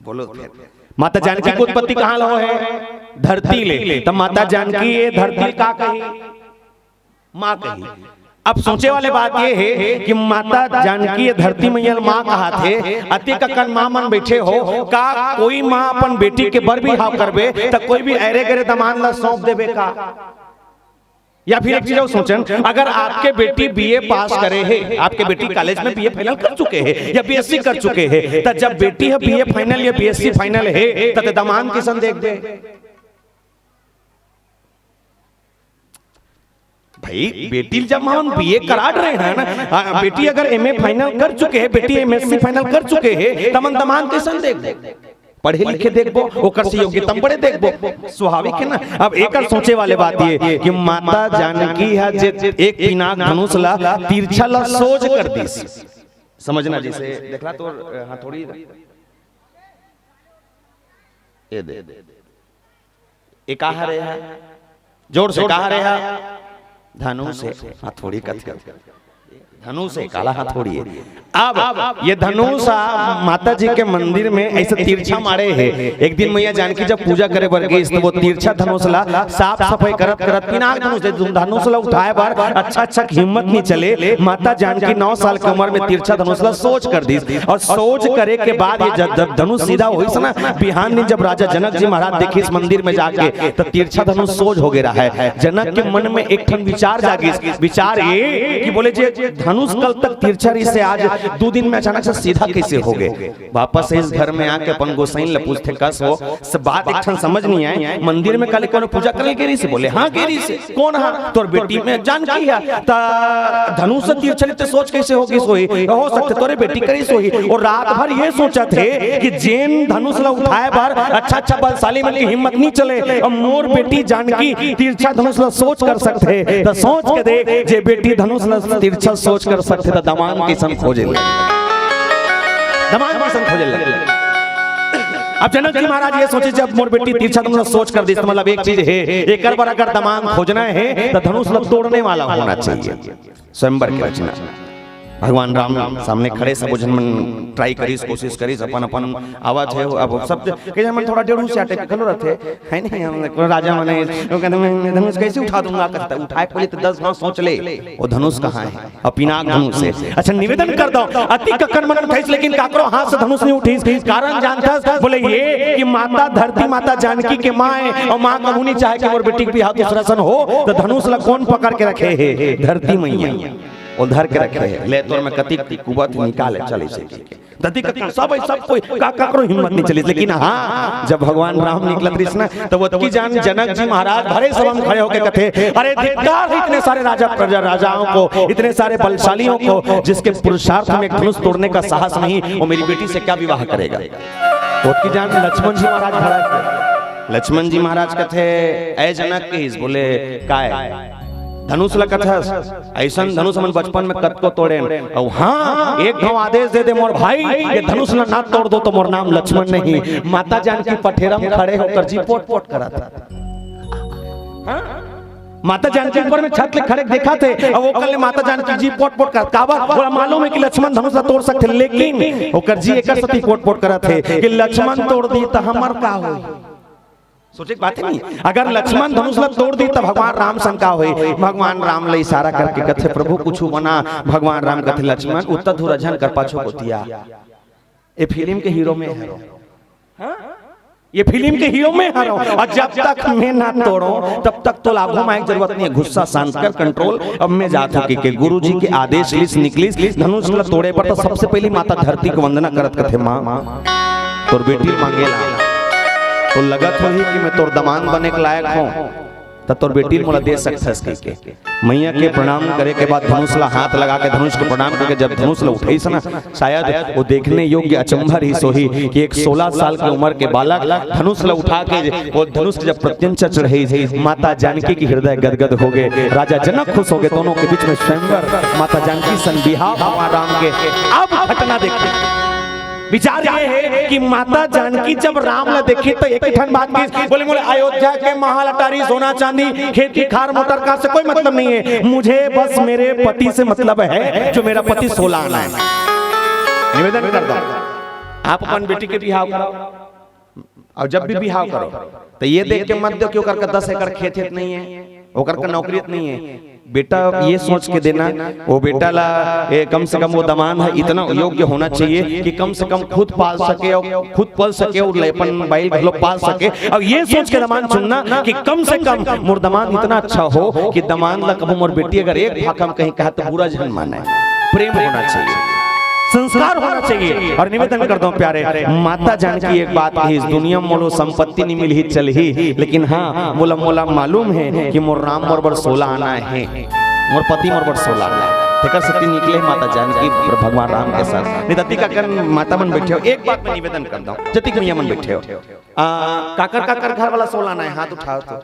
बोलो फिर। माता जानकी के उत्पत्ति कहाँ ले होहे? धरती ले। त माता जानकी ये धरती का कही? माँ कही। अब सोचे वाले बात ये हे कि माता जानकी ये धरती मैया ल माँ कहाथे, अतेक अकन माँ मन बैठे हो, का कोई माँ अपन बेटी के बर बिहाव करबे त कोई भी ऐरे गैरे दमांद ला सौंप देबे का? या फिर एक चीज और सोचन, अगर आपके बेटी बीए पास करे हे, आपके बेटी कॉलेज में बीए फाइनल कर चुके हे या बीएससी कर चुके हे, त जब बेटी ह बीए फाइनल या बीएससी फाइनल हे, त ते दमांद कइसन देखबे? भाई, बेटी ल जब हमन बीए करा डरे हन, आ, बेटी अगर एमए फाइनल कर चुके हे, बेटी एमएससी फाइनल कर चुके हे, त हमन दमांद कइसन देखबो? पढ़े लिखे देखबो, ओकर से योग्यता बड़े देखबो, स्वाभाविक हे ना। अब एकर सोचे वाले बात ये कि माता जानकी ह जे एक पिनाक धनुष ला तिरछा ला सोज कर दिस। समझना, जैसे देखला तोर, हाँ, थोड़ी ये दे, ये का हरे हे? जोर से, का हरे हे? धनुष हे। हाँ, थोड़ी कथे। धनुष हे, काला हथौड़ी हे। अब ये धनुष आ, माता जी के मंदिर में ऐसे तिरछा मारे हे। एक दिन मैया जानकी जब पूजा करे बर गईस, त वो तिरछा धनुष ला साफ सफाई करत करत पिनाक धनुष दे, धनुष ला उठाए बर अच्छा अच्छा हिम्मत नइ चले। माता जानकी नौ साल के उम्र में तिरछा धनुष ला सोज कर दिस, और सोज करे के बाद ये जब, जब धनुष सीधा होइस ना, बिहान दिन जब राजा जनक जी महाराज देखिस मंदिर में जाके, त तिरछा धनुष सोज हो गे रहय। जनक के मन में एक ठन विचार जागिस, विचार ये कि बोले, जे धनुष कल तक तिरछा रहिस हे, आज दू दिन में अचानक से सीधा कइसे हो गे? वापस इस घर में आके अपन गोसाइन ल पूछथे, कस हो, सब बात एक ठन समझ नइ आय। मंदिर में काली कोनो पूजा करे गे रहिस हे? बोले, हाँ, गे रहिस हे। कोन हा? तोर बेटी में जानकी हे। त धनुष तिरछा रहिस ते सोज कइसे हो गिस होही? हो सकथे तोरे बेटी करिस होही। अउ रात भर ये सोचत हे कि जेन धनुष ला उठाए बर अच्छा अच्छा बलशाली मन के हिम्मत नइ चले, अउ मोर बेटी जानकी तिरछा धनुष ला सोज कर सकथे, त सोच के देख, जे बेटी धनुष ला तिरछा सोज कर सकथे, त दमांद कइसन खोजे ले, दमांद कइसन खोजे ले। अब जनक जी महाराज ये सोचे, जब मोर बेटी तिरछा धनुष ला सोज कर दिस, त मतलब एक चीज हे, एकर बर अगर दमांद खोजना हे, त धनुष ला तोड़ने वाला होना चाहिए। स्वयंवर के रचना। भगवान राम सामने खड़े, सबो झन मन ट्राई करिस, कोशिश करिस, अपन अपन आवत हे। अब सब कहे मन थोड़ा डेढ़ से आटे के घलो रहथे, हे नहीं? हम कोनो राजा मन हे, वो कहथे, "मैं धनुष कैसे उठा दूंगा?" कहता, "उठाए पहले तो दस बार सोच ले, वो धनुष कहाँ हे?" अउ पिनाक धनुष हे। अच्छा, निवेदन कर दो, अतेक अकन मन उठाइस, लेकिन काकरो हाथ से धनुष नहीं उठिस। कारण जानथस? बोले ये कि माता धरती, माता जानकी के माँ हे, अउ माँ कभू नहीं चाहे कि मोर बेटी के बिहाव दूसरा सन हो, त धनुष ला कोन पकड़ के रखे हे? धरती मैया। वो धर के रखे हे, ले तोर में कतिक कुबत निकाले, चले से के। दती कतिक सब, सब कोई का, काकरो हिम्मत नहीं चलिस, लेकिन हाँ, जब भगवान राम निकलत रहिस ना, त वो अतकी जान जनक जी महाराज भरे सभा में खड़े होके कथे, "अरे धिक्कार है इतने सारे राजा, प्रजा, राजाओं को, इतने सारे बलशालियों को, जिसके पुरुषार्थ में एक धनुष तोड़ने का साहस नहीं, वो मेरी बेटी से क्या विवाह करेगा?" वो अतकी जान लक्ष्मण जी महाराज खड़ा हे। लक्ष्मण जी महाराज कथे, "ऐ जनक," कहिस, बोले, "काय?" धनुष ला कथस, अइसन धनुष हमन बचपन में कतको तोड़ेन। अउ हाँ, एक घांव आदेश दे दे मोर भाई, ये धनुष ला ना तोड़ दो त मोर नाम लक्ष्मण नहीं। माता जानकी पठेरा में खड़े होकर जी पोट पोट करत हे। हाँ? माता जानकी ऊपर में छत ले खड़े देखत हे, अउ वो कल्ले माता जानकी जी पोट पोट करत। काबर? ओला मालूम हे कि लक्ष्मण धनुष ला तोड़ सकथे, लेकिन ओकर जी एकर सेती पोट पोट करत हे कि लक्ष्मण तोड़ दी त हमर का होही? सोचे के बात हे नहीं। अगर लक्ष्मण धनुष ला तोड़ दी त भगवान राम सन का होही? भगवान राम ला इशारा करके कथे, "प्रभु कुछु बना।" भगवान राम कथे, "लक्ष्मण उत्तर धुरा झन कर पाछो कोतिया।" ये फिल्म के हीरो में हरो। हाँ? ये फिल्म के हीरो में हरो। अउ जब तक मैं ना तोड़ों, तब तक तोला आगू माय के जरूरत नहीं हे। गुस्सा शांत कर, कंट्रोल। अब मैं जात हों कि के गुरु जी के आदेश लिस निकलिस, धनुष ला तोड़े बर त सबसे पहली माता धरती के वंदना करत कथे, माँ, तोर बेटी ल मांगे ला, तो लगत होही कि मैं तोर दमांद बने के लायक हों, त तोर बेटी ल मोला दे सकथस कहिके। मैया के प्रणाम करे के बाद धनुष ला हाथ लगा के धनुष के प्रणाम करके जब धनुष ला उठाइस ना, शायद वो देखने योग्य अचंभा रहिस होही कि एक सोलह साल के उम्र के बालक धनुष ला उठा के वो धनुष के जब प्रत्यंचा चढ़ाइस, माता जानकी के हृदय गदगद हो गे, राजा जनक खुश हो गे, दोनों के बीच में स्वयंवर, माता जानकी सन बिहाव भगवान राम के। अब घटना देखिए, विचार ये हे कि माता जानकी जब राम ला देखिस त एक ठन बात कहिस, बोले, "मोला अयोध्या के महल अटारी, सोना चांदी, खेती खार, मोटर कार से कोई मतलब नहीं है, मुझे बस मेरे पति से मतलब है, जो मेरा पति सोलह आना है।" निवेदन कर दो। आप अपन बेटी के बिहाव कराओ, अउ जब भी बिहाव करो, त ये देख के मत दो कि ओकर का दस एकड़ खेत हेत नहीं है, ओकर का नौकरी नहीं है। बेटा, ये सोच के देना, वो बेटा ला, ए, कम से कम वो दमांद ह इतना योग्य होना चाहिए कि कम से कम खुद पाल सके अउ खुद पल सके अउ अपन बाई ल घलो पाल सके। अउ ये सोच के दमांद चुनना कि कम से कम मोर दमांद इतना अच्छा हो कि दमांद ला कभू मोर बेटी अगर एक भाखा म कहीं कहा त बुरा झन माने। प्रेम होना चाहिए, संस्कार होना चाहिए। अउ निवेदन करत हंव प्यारे, माता जानकी एक बात कहिस, दुनिया म मोला संपत्ति नइ मिलही चलही, लेकिन हाँ, मोला, मोला मालूम हे कि मोर राम मोर बर सोला आना हे, मोर पति मोर बर सोला आना हे। तेकर सेती निकले माता जानकी भगवान राम के साथ। नइ त अतिक अकन माता मन बइठे हो, एक बात मैं निवेदन करत हंव, जतिक मइया मन बइठे हो, आ, काकर काकर घर वाला सोला आना हे, हाथ उठाओ तो।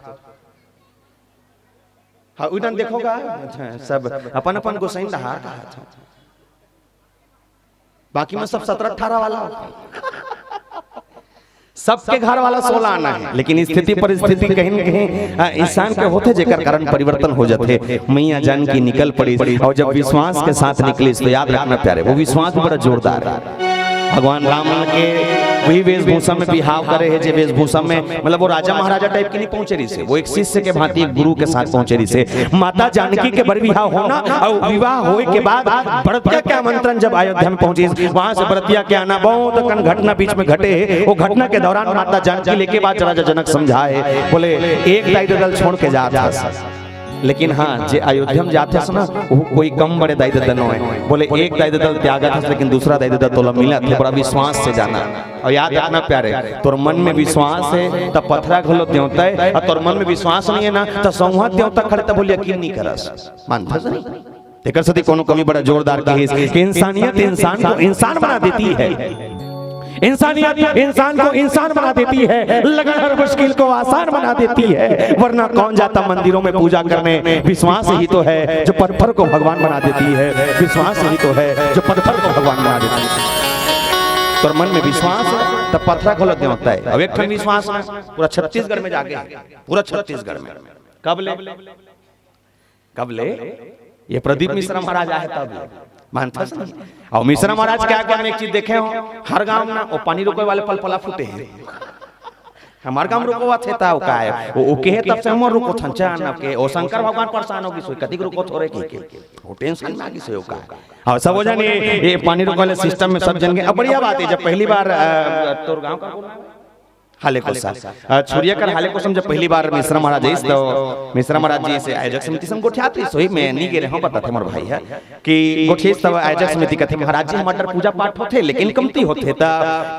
हाँ, उधर देखो गा। अच्छा, सब अपन अपन गोसाइन डहार कहात हो। बाकी में सब सतरा अठारा वाला हो। सबके घर वाला सोला आना हे, लेकिन स्थिति परिस्थिति कहीं न कहीं, आ, इंसान के होथे, जेकर कारण परिवर्तन हो जाथे। मइया जानकी निकल पड़िस, अउ जब विश्वास के साथ निकलिस, त याद रखना प्यारे, वो विश्वास भी बड़ा जोरदार हे। भगवान राम के वही वेशभूषा में बिहाव करे हे, जे वेशभूषा में, मतलब, वो राजा महाराजा टाइप के नइ पहुंचे रहिस हे, वो एक शिष्य के भांति एक गुरु के साथ पहुंचे रहिस हे। माता जानकी के बर बिहाव होना अउ विवाह होए के बाद बरतिया के आमंत्रण जब अयोध्या में पहुंचिस, वहां से बरतिया के आना, बहुत अकन घटना बीच में घटे हे। वो घटना के दौरान माता जानकी ल एके बात राजा जनक समझाए, बोले, एक दाई ददा ल छोड़ के जात हस, लेकिन हाँ, जे अयोध्या में जात हस ना, वो कोई कम बड़े दाई ददा नोहे। बोले, एक दाई ददा ल त्यागत हस, लेकिन दूसरा दाई ददा तोला मिलत हे, बड़ा विश्वास से जाना। अउ याद रखना प्यारे, तोर मन में विश्वास हे, त पथरा घलो देवता हे, अउ तोर मन में विश्वास नइ हे ना, त सौंहा देवता खड़े तभो ले यकीन नइ करस। मानथस नहीं? तेकर सेती कोनो कवि बड़ा जोरदार कहिस कि इंसानियत इंसान को इंसान बना देती है, इंसानियत इंसान को इंसान बना देती है, लगन हर मुश्किल को आसान बना देती है, वरना कौन जाता मंदिरों में पूजा करने। विश्वास ही तो है जो पत्थर को भगवान बना देती है, विश्वास ही तो है जो पत्थर को भगवान बना देती है। तोर मन में विश्वास हे, त पथरा घलो देवता हे। अउ एक ठन विश्वास हे, पूरा छत्तीसगढ़ में जागे हे, पूरा छत्तीसगढ़ में। कब ले? कब ले? ये प्रदीप मिश्रा महाराज आए तब ले। मानथस नहीं? अउ मिश्रा महाराज के आगे में एक चीज देखे हो, हर गांव ना वो पानी रोके वाले पलपला फूटे हे। हमर गांव रुकवाथे त ओ काय? ओ, ओ केहे तब से हमर रुकोथन, चान अब के। ओ शंकर भगवान परेशान हो गिस होही, कतिक रुकोथो रे कहिके। ओ टेंशन में आ गिस होही ओ काय। हाँ, सब हो जानी, ये पानी रोके वाले सिस्टम में सब जन के। अब बढ़िया बात हे, जब पहली बार, अ, तोर गांव का हालेकोसा, अ, छुरिया कर हालेकोसा में जब पहली बार मिश्रा महाराज आइस, त मिश्रा महाराज जी से आयोजक समिति से हम गोठियात रहिस, सोई में नइ गे रहेंव, बताथे मोर भाई हे। कि गोठियाइस तब आयोजक समिति कथे, "महाराज जी, हमर डहर पूजा पाठ होथे, लेकिन कमती होथे, त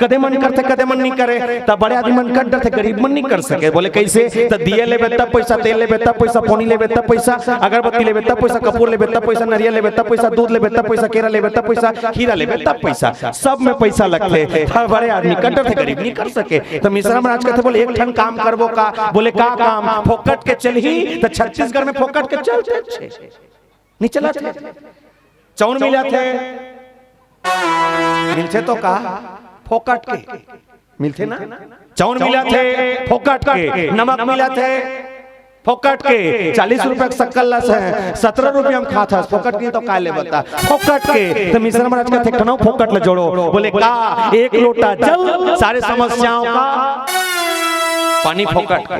कदे मन करथे, कदे मन नइ करे, त बड़े आदमी मन कर डरथे, गरीब मन नइ कर सके।" बोले, "कइसे?" त दिया लेबे तब पइसा, तेल लेबे तब पइसा, पोनी लेबे तब पइसा, अगरबत्ती लेबे तब पइसा, कपूर लेबे तब पइसा, नरिया लेबे तब पइसा, दूध लेबे तब पइसा, केरा लेबे तब पइसा, खीरा लेबे तब पइसा, सब में पइसा लगथे। त बड़े आदमी कर डरथे, गरीब नइ कर सके। त मिश्रा महाराज कथे, बोले, "एक ठन काम करबो का?" बोले, "का काम?" "फोकट के चलही त छत्तीसगढ़ में फोकट के चलथे।" नइ चलत हे। चाउर मिलत हे, मिलथे तो का? फोकट के मिलथे ना। चाउर मिलत हे फोकट के, नमक मिलत हे फोकट के, चालीस रुपया के सक्कर ल सतरा रुपया म खात हस, फोकट के तो का लेबे त? फोकट के। त मिश्रा महाराज कथे, "एक ठन फोकट ल जोड़ो।" बोले, "का?" "एक लोटा जल, सारे समस्याओं का पानी फोकट के।"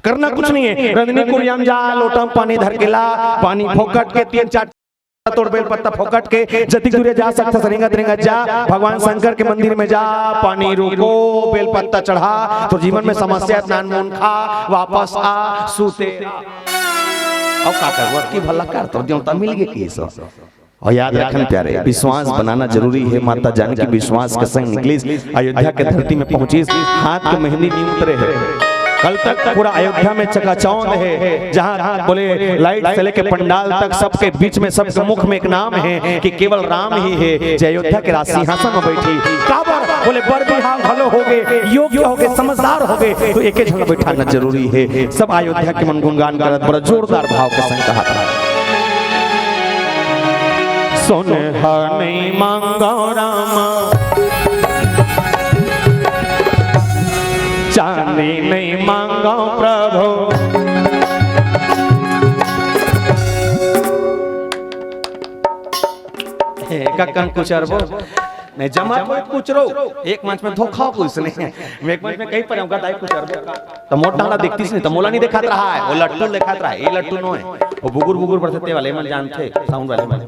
करना कुछ नहीं है। रंधनी कुरिया म जा, लोटा म पानी धर के ला, पानी फोकट के, तीन चार तोड़ बेल पत्ता फोकट के, जतिक दूरिया जा सकथस रेंगत रेंगत जा, भगवान शंकर के मंदिर में जा, पानी रोको, बेल पत्ता चढ़ा, तोर जीवन में समस्या नानमुन खा, वापस आ, सूते आ। अउ का करबो, अतकी भला कर, तोर देवता मिल गे कहिस। अउ याद रखन प्यारे, विश्वास बनाना जरूरी हे। माता जानकी विश्वास के संग निकलिस, अयोध्या के धरती में पहुंचिस, हाथ के मेहंदी नइ उतरे हे। कल तक पूरा अयोध्या में चकाचौंध हे, जहां बोले लाइट से लेके पंडाल तक सबके बीच में, सबके मुख में एक नाम हे कि केवल राम ही हे जे अयोध्या के राज सिंहासन में बइठिस। काबर? बोले बर बिहाव घलो होगे, योग्य होगे, समझदार होगे, त एके झन बइठाना जरूरी हे। सब अयोध्या के मन गुणगान करत बड़ा जोरदार भाव के संग कहत हे। सोनहा नइ मांगव रामा, चांदी नइ मांगव प्रभु। हे, कक्कन कुचरबो। नहीं, जमा तो कुछ रहो, एक मंच में धोखा कुछ नहीं। मैं एक मंच में कहीं पर रहूंगा, दाई कुछ अरबे का। तो मोटा वाला देखती नहीं, तो मोला नहीं दिखात रहा है, वो लट्टू दिखात रहा है, ये लट्टू नो है, वो बुगुर बुगुर बरसते वाले मन जानते, साउंड वाले मन।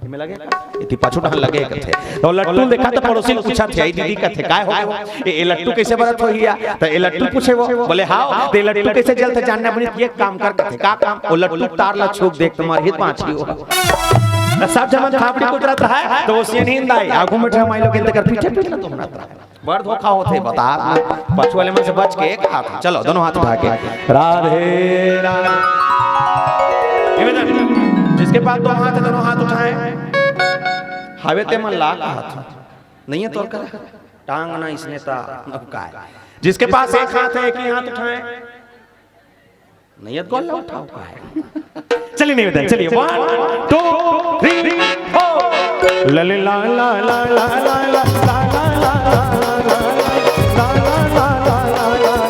ये में लगे? इतनी पाछू टहन लगे कथे। तो लट्टू देखा तो पड़ोसी ने पूछा थे, "आई दीदी," कथे, "काय हो गए हो? ए, ए लट्टू कैसे बरत हो हिया?" तो ए लट्टू पूछे वो, बोले, "हाव, ते लट्टू कैसे जलथे जानना बनी, ये काम कर," कथे, "का काम?" वो लट्टू तार ला छूक देख, तुम्हारे हित पाछी हो। तो सब जमन थापड़ी कुतरत रहा है, तो वो सियन हिंद आई, आगू में ठे माई लोग इनते कर पीछे पीछे तो हमरा तरह। बड़ धोखा होथे, बता ना, पछू वाले मन से बच के एक हाथ, चलो, दोनों हाथ उठा के, राधे राधे। ये बेटा, जिसके पास दो हाथ है, दोनों हाथ उठाए। हावे ते मन ला का हाथ नहीं है तोर कर, टांग ना इसने ता, अब का है? जिसके पास एक हाथ है, एक ही हाथ उठाए। नहीं है तो गोला उठाओ का है? चलिए, नहीं होता है, चलिए, वन, टू, थ्री, फोर। लले ला ला ला ला ला ला ला ला ला ला ला ला ला ला ला ला ला।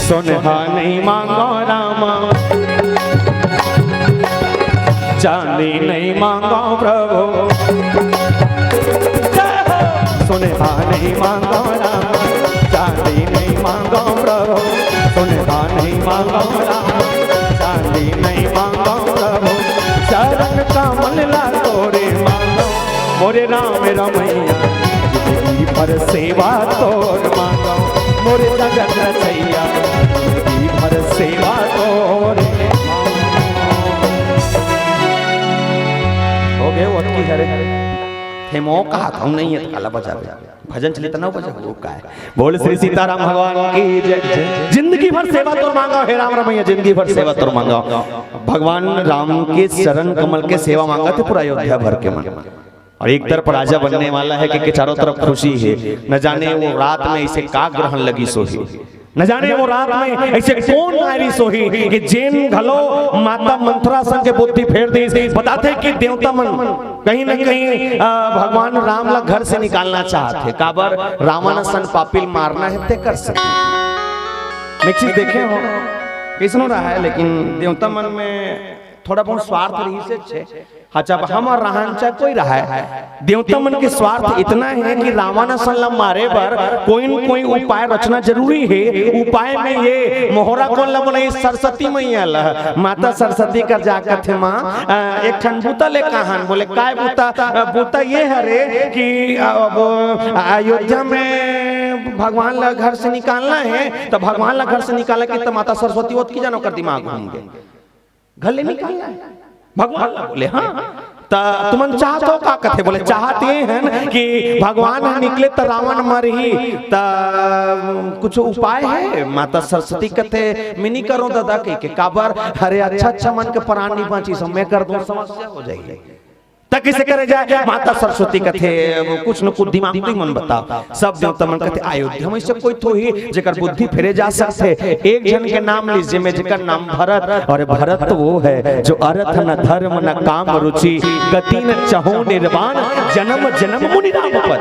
सोनहा नहीं मांगो रामा, चांदी नहीं मांगो प्रभु। सोनहा नहीं मांगो रामा, चांदी नहीं मांगो प्रभु। सोनहा नहीं मांगो रामा, चांदी नहीं मांगो प्रभु। चरण कमल ला तोरे मांगो, मोरे राम रमैया, जिंदगी भर सेवा तोर मांगो, मोरे जगत रचैया, जिंदगी भर सेवा तोर। हो गए ओतकी हरे। हे मो कहा था, नहीं है तो काला बजा दे। भजन चलित ना बजा, वो का है? बोल श्री सीताराम भगवान की जय। जिंदगी भर सेवा तोर मांगा, हे राम रमैया, जिंदगी भर सेवा तोर मांगा। भगवान राम के चरण कमल के सेवा मांगा थे पूरा अयोध्या भर के मन। और एक तरफ राजा बनने वाला है कि, कि चारों तरफ खुशी है, न जाने वो रात में इसे का ग्रहण लगी सोही, न जाने वो रात में ऐसे कौन नारी सोही कि जेन घलो माता मंथरा संग के बुद्धि फेर दे। बताते कि देवता मन कहीं ना कहीं, अ, भगवान राम ला घर से निकालना चाहत हे, काबर रावण असन पापी ल मारना हे तेकर से। मैं एक चीज देखे हो, कैसनो रहा है, लेकिन देवता मन में थोड़ा बहुत स्वार्थ रही से छे। हाँ, जब हम और रहन चाहे कोई रहा है, देवता मन के स्वार्थ इतना है कि रावण असन ला मारे बर कोई न कोई उपाय रचना जरूरी है। उपाय में ये मोहरा कोन ला बोले? सरस्वती मैया ला। माता सरस्वती कर जा कथे, "माँ, अ, एक ठन बूता ले कहान।" बोले, "काय बूता?" "अ, बूता ये हरे कि, अ, वो अयोध्या में भगवान ला घर से निकालना है, तो भगवान ला घर से निकाले के तो माता सरस्वती ओतकी जानो कर दिमाग घूम गे।" घर ले निकालना है। भगवान ला बोले, "हाँ।" त तुमन चाहत हो का कथे? बोले, "चाहत ये हन कि भगवान ह निकले त रावण मरही, त कुछ उपाय है?" माता सरस्वती कथे, "मैं नहीं करो दादा," कह के, "काबर?" "अरे, अच्छा अच्छा मन के प्राण नहीं बांची, सब मैं कर दूं, समस्या हो जाएगी।" त किसे करे जाए? माता सरस्वती कथे, "कुछ न कुछ दिमाग तो मन बताओ।" सब देवता मन कथे, "अयोध्या में से कोई तो ही जेकर बुद्धि फेरे जा सकथे।" एक झन के नाम लीजिए, मैं जेकर नाम भरत, और भरत तो वो है जो अर्थ न धर्म न काम रुचि, गति न चहु निर्वाण, जन्म जन्म मुनि नाम पद।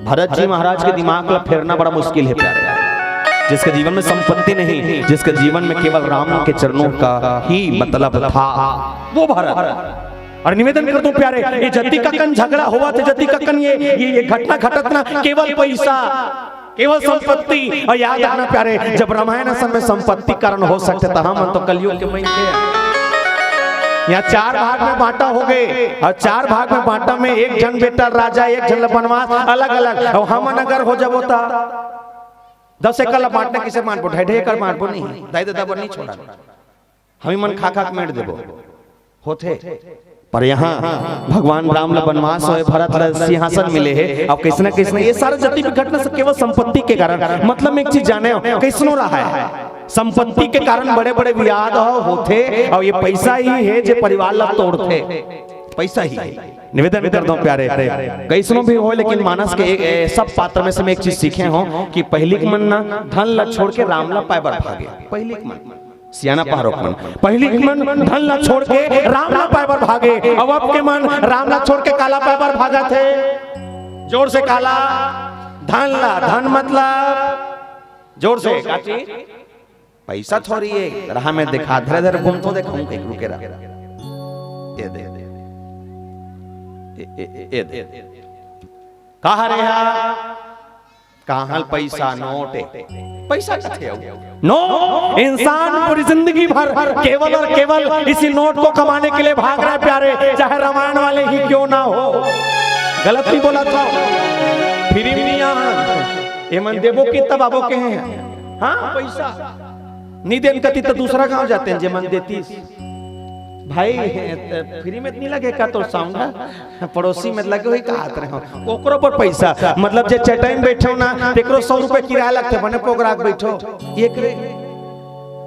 भरत जी महाराज के दिमाग ला फेरना बड़ा मुश्किल है प्यारे। जिसके जीवन में संपत्ति नहीं, जिसके जीवन में केवल राम के चरणों का ही मतलब था, वो भरत। और निवेदन कर दूं प्यारे, ये जति ककन झगड़ा होवत हे, जति ककन ये, ये, ये घटना घटत ना, केवल पैसा, केवल संपत्ति। और याद रखना प्यारे, जब रामायण असन में संपत्ति कारण हो सकथे, त हमन तो कलयुग के मइनखे हैं। यहाँ चार भाग में बांटा हो गए, और चार भाग में बांटा में एक झन बेटा राजा, एक झन ला बनवास, अलग अलग। और हमन अगर हो जाबो त दस एकड़ ला बांटना, किसे बांटबो? ढाई ढाई एकड़ बांटबो नहीं, दाई ददा बर नहीं छोड़ा। हमी मन खा खा के मेड़ देबो, होथे। पर यहाँ भगवान राम ला बनवास होए, भरत ला सिंहासन मिले हे। अब कैसना कैसना ये सारा जति भी घटना सब केवल संपत्ति के कारण। मतलब, मैं एक चीज जाने हो, कैसनो रहा है, संपत्ति के कारण बड़े बड़े विवाद हो, होथे, और ये पैसा ही है जे परिवार ला तोड़थे। पैसा ही। निवेदन करत हंव प्यारे, कइसनो भी हो, लेकिन मानस के एक, ए, सब पात्र में से मैं एक चीज सीखे हंव कि पहिली के मन ना धन ला छोड़ के राम ला पाए बर भागे। पहिली के मन, सियान पहारो के मन, पहिली के मन धन ला छोड़ के राम ला पाए बर भागे, अउ अब के मन राम ला छोड़ के काला पाए बर भागत हे। जोर से, काला, धन ला। धन मतलब, जोर से, का चीज? पैसा थोड़ी हे, राह में देखा, धरे धरे घूमथंव, देखा हूं कहीं रुके रहा। ए दे, ए, ए, ए, ए दे। कहा रे हा? कहां ले पैसा? नोट हे। पैसा कथे हो? नोट। इंसान पूरी जिंदगी भर केवल और केवल इसी नोट को कमाने के लिए भाग रहा है प्यारे, चाहे रामायण वाले ही क्यों ना हो। गलत नहीं बोलत हंव? फिर भी नहीं आ, एमन देबो के तब आबो के हैं। हां, पैसा। नइ देन कती त दूसरा गांव जातेन, जेमन देतिस। भाई, ए, त free में त नइ लगे का तोर sound ह? पड़ोसी में लगे होही कहत रहे हंव। ओकरो बर पैसा, मतलब जे चटाई में बइठे हो ना, तेकरो सौ रुपया किराया लगथे, बने पोगरा के बइठो। एकरे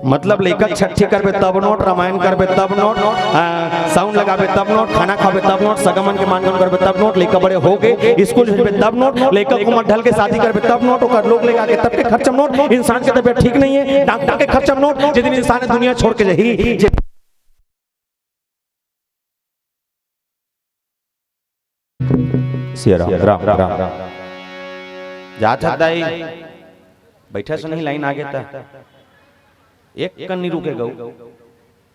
मतलब लइका छट्ठी करबे तब नोट, रामायण करबे तब नोट, आ, sound लगाबे तब नोट, खाना खाबे तब नोट, सगा मन के मान सम्मान करबे तब नोट, लइका बड़े होगे, स्कूल भेजबे तब नोट, लइका के उमर ढल के शादी करबे तब नोट, ओकर लोग लेके आके तब के खर्चा नोट, इंसान के तबीयत ठीक नहीं है, डॉक्टर के खर्चा नोट, जे दिन इंसान दुनिया छोड़ के जाही, जे सिया राम, राम, राम। जात हस दाई, बइठे से नहीं, लाइन आगे त एक कन नइ रुके गऊ।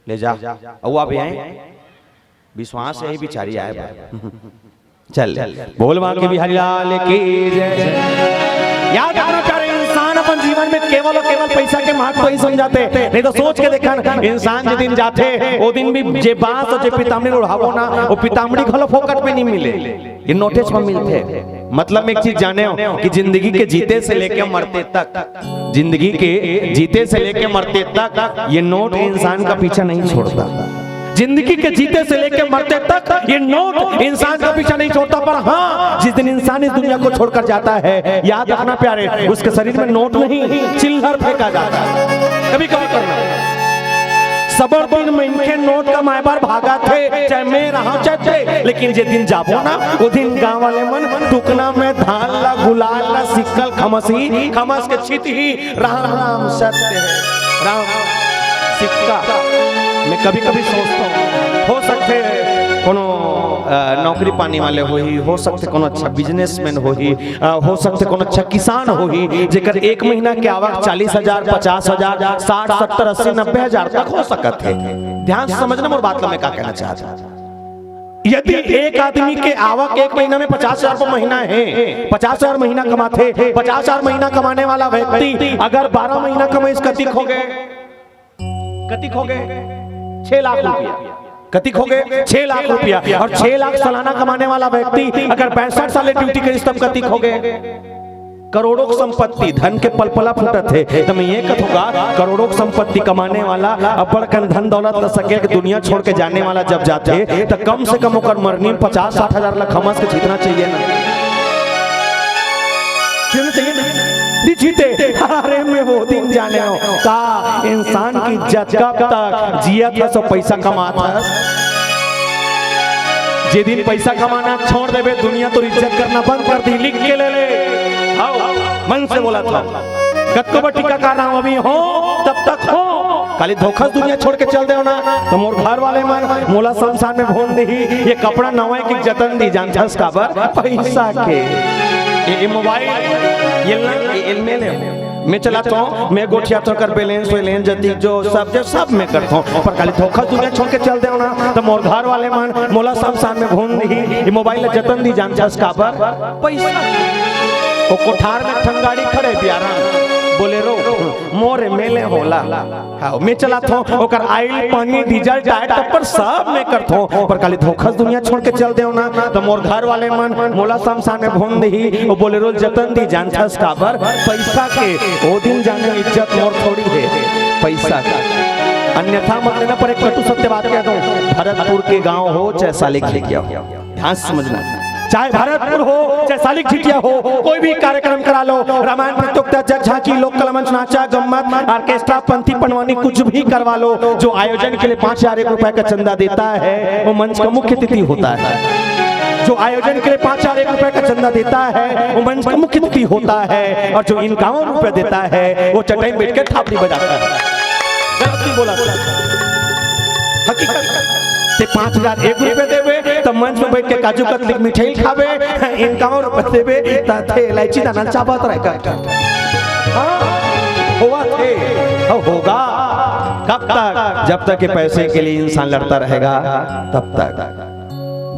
ले जा, अउ आबे आए, विश्वास हे बिचारी आए बा। चल, बोल बांके बिहारी लाल की जय। याद रखना प्यारे, इंसान अपन जीवन में केवल और केवल पैसा के महत्व ही समझथे, नहीं तो सोच के देखा ना, इंसान जे दिन जाथे, ओ दिन भी जे बांस और जे पितामड़ी ओढ़ाबो ना, ओ पितामड़ी घलो फोकट में नइ मिले, ये नोटेच में मिलथे। मतलब एक चीज जाने हो कि जिंदगी के जीते से लेके मरते तक, जिंदगी के जीते से लेके मरते तक ये नोट इंसान का पीछा नहीं छोड़ता। जिंदगी के जीते से लेके मरते तक ये नोट इंसान का पीछा नहीं छोड़ता। पर हां, जिस दिन इंसान इस दुनिया को छोड़कर जाता है, याद रखना प्यारे, उसके शरीर में नोट नहीं, चिल्लर फेंका जाता है। कभी कभी करना, सबो दिन मनखे नोट कमाए बर भागथे, चाहे मैं रहंव चाहे ते, लेकिन जे दिन जाबो ना, ओ दिन गांव वाले मन टुकना में धान ला, गुलाल ला, सिक्का ल खमसही, खमस के छितही, राम राम सत्य हे, राम। सिक्का में कभी-कभी सोचथंव, हो सकथे कोनो, अ, नौकरी पाने वाले होही, हो सकथे कोनो अच्छा businessman होही, अ, हो सकथे कोनो अच्छा किसान होही, जेकर एक महीना के आवक चालीस हजार, पचास हजार, साठ, सत्तर, अस्सी, नब्बे हजार तक हो सकत हे। ध्यान से समझना मोर बात ला, मैं का कहना चाहत हंव। यदि एक आदमी के आवक एक महीना में पचास हजार रुपया महीना हे, पचास हजार महीना कमाथे, पचास हजार महीना कमाने वाला व्यक्ति अगर बारह महीना कमाइस, कतिक होगे? कतिक होगे? छह लाख रुपया। कतिक होगे? छह लाख रुपया। और छह लाख सालाना कमाने वाला व्यक्ति अगर पैंसठ साल ड्यूटी करिस, तब कतिक होगे? करोड़ों के संपत्ति, धन के पलपला फूटत हे, त मैं ये कहूंगा, करोड़ों के संपत्ति कमाने वाला, अब्बड़ कन धन दौलत ल सकेल के दुनिया छोड़ के जाने वाला जब जाथे, त कम से कम ओकर मरनी में पचास साठ हजार ल खमस के जीतना चाहिए ना। क्यों नहीं चाहिए ना? नहीं जीते। अरे, मैं वो दिन जाने हंव। का इंसान की इज्जत कब तक जियत हस, पैसा कमात हस? जे दिन पैसा कमाना छोड़ देबे, दुनिया तोर इज्जत करना बंद कर दिही। लिख के ले ले। हाव, मन से बोलत हंव। कतको बड़ टीकाकार नाम अभी हो, तब तक हो। काली धोखा से दुनिया छोड़ के चल देव ना, त मोर घर वाले मन मोला शमशान में भूंज दिही। ये कपड़ा नवाए के जतन दिही, जानथस काबर? पैसा के। ये, ये मोबाइल, ये ल-, ये, ये में ले। मैं चलाथंव, मैं गोठियाथंव, कर balance वैलेंस जतिक जो सब, जो सब मैं करथंव, पर काली धोखा दुनिया छोड़ के चल देव ना, त मोर घर वाले मन मोला शमशान में भूंज दिही। ये मोबाइल ल जतन दिही, जानथस काबर? पैसा। ओ कोठार में ठन गाड़ी खड़े बियारा, Bolero, मोर में ले होला। हाव, मैं चलाथंव, ओकर oil, पानी, diesel, tyre, टप्पर सब मैं करथंव, पर काली धोखा से दुनिया छोड़ के चल देव ना, त मोर घर वाले मन मोला शमशान में भूंज दिही। ओ Bolero ल जतन दिही, जानथस काबर? पैसा के। ओ दिन जाने इज्जत मोर थोड़ी हे, पैसा के। अन्यथा मत लेना, पर एक कटु सत्य बात कह दूं, भरतपुर के गांव हो चाहे सालिक के हो, ध्यान से समझना। चाहे भरतपुर हो, चाहे सालिक झिटिया हो, कोई भी कार्यक्रम करा लो, रामायण प्रतियोगिता, जग झांकी, लोक कला मंच, नाचा गम्मत, ऑर्केस्ट्रा, पंथी पंडवानी, कुछ भी करवा लो, जो आयोजन के लिए पांच हजार एक रुपए का चंदा देता है, वो मंच का मुख्य अतिथि होता है। जो आयोजन के लिए पांच हजार एक रुपए का चंदा देता है, वो मंच का मुख्य अतिथि होता है, और जो इक्यावन रुपए देता है, वो चटाई में बैठ के थापड़ी बजाता है। गलत नहीं बोला, हकीकत। ते पांच हजार एक रुपए देबे, तब मंच में बैठ के काजू कतली के मिठाई खाबे, इक्यावन रुपए देबे, त थे इलायची दाना चाबत रहे का। हाँ, होवा थे, हाँ, होगा। कब तक? जब तक ये पैसे के लिए इंसान लड़ता रहेगा, तब तक।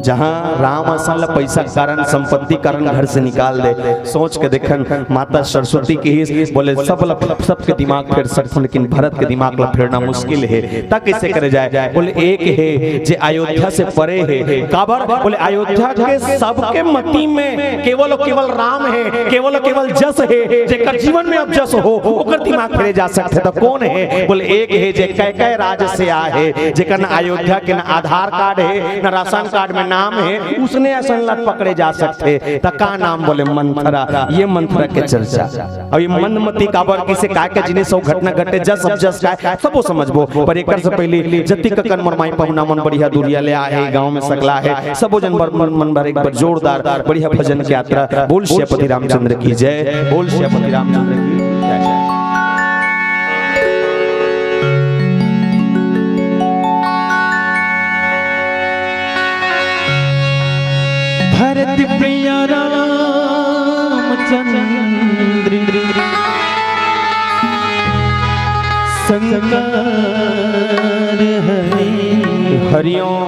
जहां राम असन ल पैसा कारण, संपत्ति कारण घर से निकाल दे, सोच के देखन, माता सरस्वती किहिस, बोले, सब ल, सबके दिमाग फेर सकथन, लेकिन भरत के दिमाग ल फेरना मुश्किल हे। त कइसे करे जाए? बोले, एक हे जे अयोध्या से परे हे। काबर? बोले, अयोध्या के सबके मती में केवल अउ केवल राम हे, केवल अउ केवल जस हे, जेकर जीवन में अब जस हो, ओकर दिमाग फेरे जा सकथे। त कोन हे? बोले, एक हे जे कैकय राज से आए हे, जेकर न अयोध्या के न आधार कार्ड हे, न राशन कार्ड में नाम हे, उसने असन ल पकड़े जा सकथे। त का नाम? बोले, मंथरा। ये मंथरा के चर्चा। अब ये मंदमती काबर किसे काय का जिनिस अउ घटना घटे, जस अब जस काय, सबो समझबो। पर एकर से पहले जतिक कन मोर माई पहुना मन बढ़िया दुरिया ले आए हे, गांव में सकला हे, सबो जन बर मन, मन भर एक बार जोरदार बढ़िया भजन के यात्रा। बोल सियापति रामचंद्र की जय, बोल सियापति रामचंद्र की जय। भरत प्रिया रामचंद्र शंकर हरि हरिओम।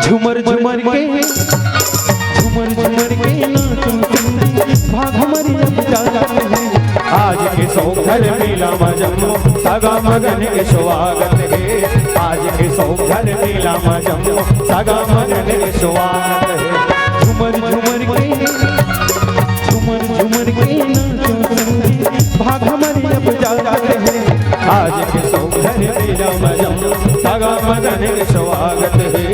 झुमर झुमर के, झुमर झुमर के नाचो संगी, भाग हमरी अब जागत हे। आज के सौंग धर मेला म जम्मो, सगा मगन के सुवागत हे। आज के सौंग धर मेला म जम्मो, सगा मगन के सुवागत हे। झुमर झुमर के, झुमर झुमर के नाचो संगी, भाग हमरी अब जागत हे। आज के सौंग धर मेला म जम्मो, सगा मगन के सुवागत हे।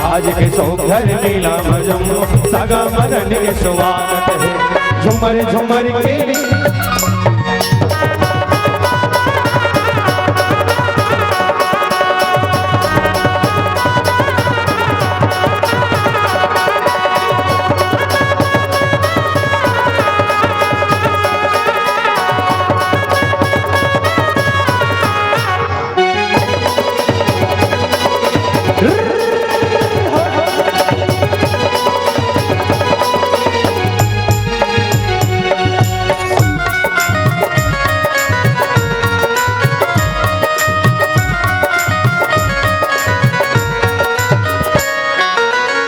आज के सौंग धर मेला म जम्मो, सगा मगन के सुवागत हे। झुमर झुमर के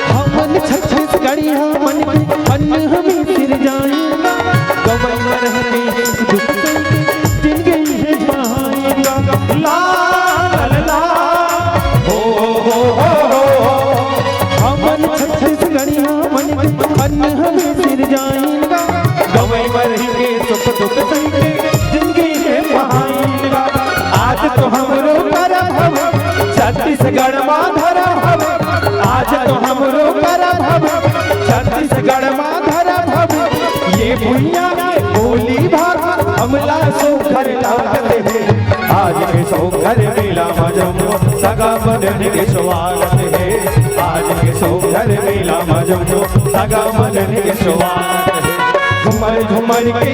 हमन छत्तीसगढ़िया मन के अन्न हमें सिरजाएगा, गवई मरहरे दुख संग जिंदगी है पाएगा। ला, ला, ला, हो, हो, हो, हो। हमन छत्तीसगढ़िया मन के अन्न हमें सिरजाएगा, गवई मरहरे सुख दुख संग जिंदगी है पाएगा। छत्तीसगढ़ मा धरब हवे, आज तो हमरो करब हवे, छत्तीसगढ़ मा धरब हवे, ये भुइयां के बोली भाखा हमला सुघर लागत हे। आज के सोहर मेला मा जम्मो सगा मनन के स्वागत हे, आज के सोहर मेला मा जम्मो सगा मनन के स्वागत हे। झुमर झुमर के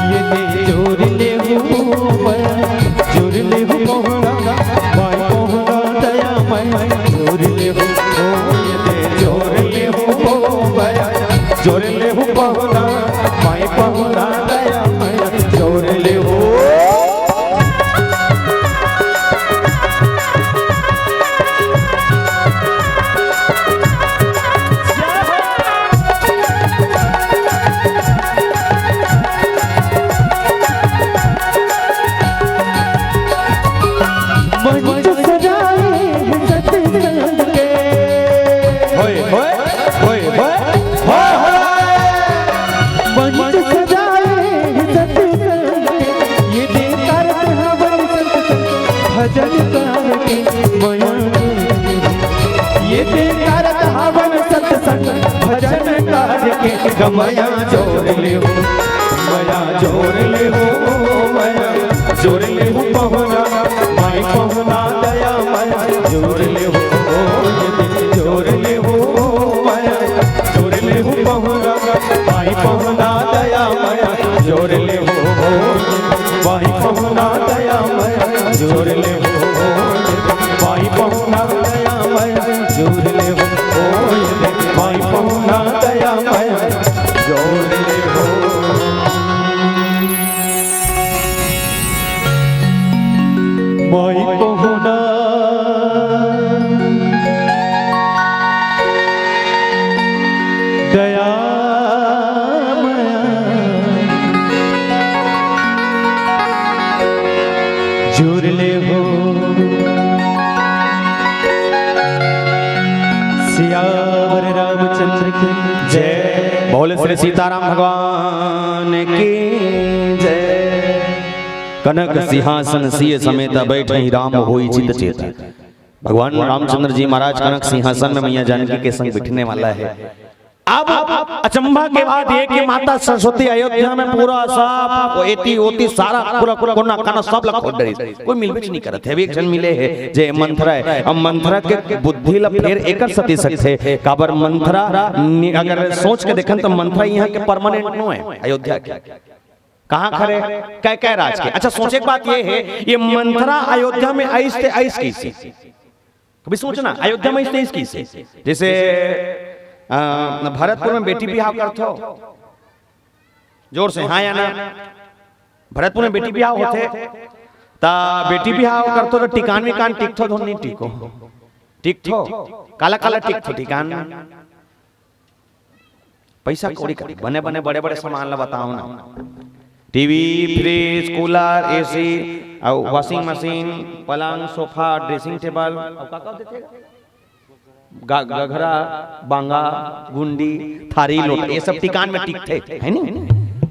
ये दे जोर ले हूँ मैं, जोर ले हूँ पहुना, माई पहुना दया मैं, जोर ले हूँ, ओ ये दे जोर ले हूँ मैं, जोर ले हूँ पहुना, माई पहुना दया मैं, जोर ले हूँ। मंच सजाए हैं सत्संग के। होए, होए, होए, होए, होए, होए। मंच सजाए हैं सत्संग के। ये दिन करत हवन सत्संग, भजन करके मया ये दिन करत हवन सत्संग, भजन करके गमया जोर ले हो, मया जोर ले हो, मया जोर ले हो पहुना, माई पहुना दया मया जोर ले हो, ये दिन जोर ले हो, मया जोर ले हो पहुना, माई पहुना दया मया जोर ले हो, माई पहुना दया मया जोर ले हो, माई पहुना दया मया जोर ले हो, माई पहुना दया मया जोर ले हो। माई पहुना दया मया जुर ले हो। सियावर रामचंद्र की जय। बोले श्री सीताराम भगवान की जय। कनक सिंहासन सिय समेत बैठे राम होई चित चेत। भगवान रामचंद्र जी महाराज कनक सिंहासन में मैया जानकी के संग बैठने वाला है। अब अचंभा के बात ये कि माता सरस्वती अयोध्या में पूरा सब एती ओती सारा पूरा, पूरा कोना काना सब ला खोज डरिस, कोई मिलबे नहीं करत हे। अब एक झन मिले हे जे मंथरा हे। अब मंथरा के बुद्धि ला फेर एकर सती सकथे, काबर मंथरा नि-, अगर सोच के देखन तो मंथरा यहाँ के परमानेंट नो हे, अयोध्या के। कहाँ खरे? कै कै राज के। अच्छा, सोचे के बात ये हे, ये मंथरा अयोध्या में आइस ते आइस कइसे? कभी सोचना, अयोध्या में आइस ते आइस कइसे? जैसे अ, भरतपुर में बेटी बिहाव करथो, जोर से हाँ या ना? भरतपुर में बेटी बिहाव होथे, ता बेटी बिहाव करथो तो टिकान विकान टिकथो धुन नहीं टिको? टिकथो। काला काला टिकथो टिकान? पैसा कौड़ी कर, बने बने बड़े बड़े सामान ला बताओ ना। टीवी, फ्रिज, कूलर, एसी, अउ वॉशिंग मशीन, पलंग, सोफा, ड्रेसिंग टेबल, अउ का का देथे? गा-, गघरा, बांगा, गुंडी, थारी, लोटा, ये सब टिकान में टिकथे, है नी?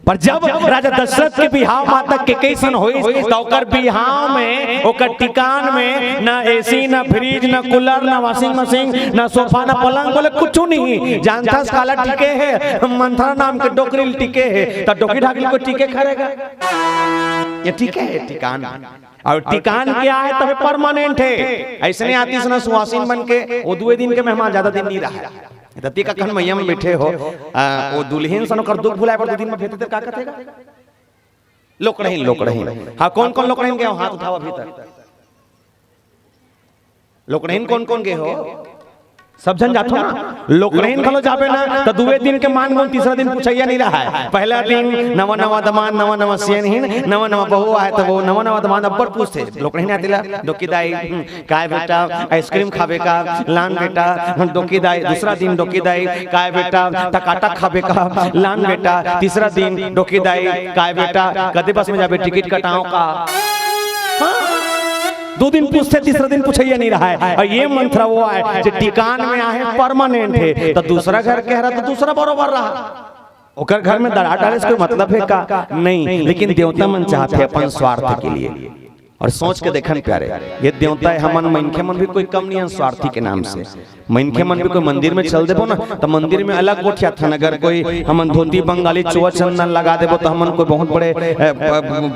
पर जब राजा दशरथ के बिहाव माता केकई सन होइस, त ओकर बिहाव में, ओकर टिकान में ना एसी, ना फ्रिज, ना कूलर, ना वॉशिंग मशीन, ना सोफा, ना पलंग, बोले कुछू नहीं। जानथस काला टिके हे? मंथरा नाम के डोकरी ल टिके हे। त डोकरी ढाकरी को टिके खरेगा? ये टिके हे टिकान। अउ टिकान क्या हे? तबे परमानेंट हे। अइसने आतिस ना सुवासिन बन के, वो दुए दिन के मेहमान, ज्यादा दिन नहीं रहा। त ती कखन मैया में बैठे हो, आ, वो दुल्हिन सन ओकर दुख भुलाए बर दू दिन में भेजते का कथेगा? लोकड़हिन, लोकड़हिन। हाँ, कौन कौन लोकड़हिन गए हो? हाथ उठाओ अभी तक। लोकड़हिन कौन कौन गए हो? सब झन जाथो ना। लोकड़हिन घलो जाबे ना, त दुए दिन के मान गुन तीसरा दिन पुछैया नहीं रहा है। पहला दिन नवा नवा दमांद, नवा नवा सेनहिन, नवा नवा बहू आए, त वो नवा नवा दमांद अब्बड़ पूछथे। लोकड़हिन आतिला, डोकी दाई, हम्म, काय बेटा, आइसक्रीम खाबे का? लान बेटा, डोकी दाई। दूसरा दिन डोकी दाई, काय बेटा, टकाटक खाबे का? लान बेटा। तीसरा दिन डोकी दाई, काय बेटा, कदे बस में जाबे, टिकट कटाओ का? हाँ? दो दिन पूछथे, तीसरा दिन पूछइया नहीं रहा है। और ये मंथरा वो आय जे टिकान में आहे, परमानेंट है, तो दूसरा घर के हरा तो दूसरा बरोबर रहा। ओकर घर में दरार डाले से कोई मतलब है का? नहीं। लेकिन देवता मन चाहथे अपन स्वार्थ के लिए। और सोच के देखन प्यारे, ये देवता है, हमन मनखे मन भी कोई कम नहीं है स्वार्थी के नाम से। मनखे मन भी कोई मंदिर में चल देबो ना, तो मंदिर में अलग गोठियाथन। अगर कोई हमन धोती बंगाली चोआ चंदन लगा देबो, तो हमन कोई बहुत बड़े, अ, अ,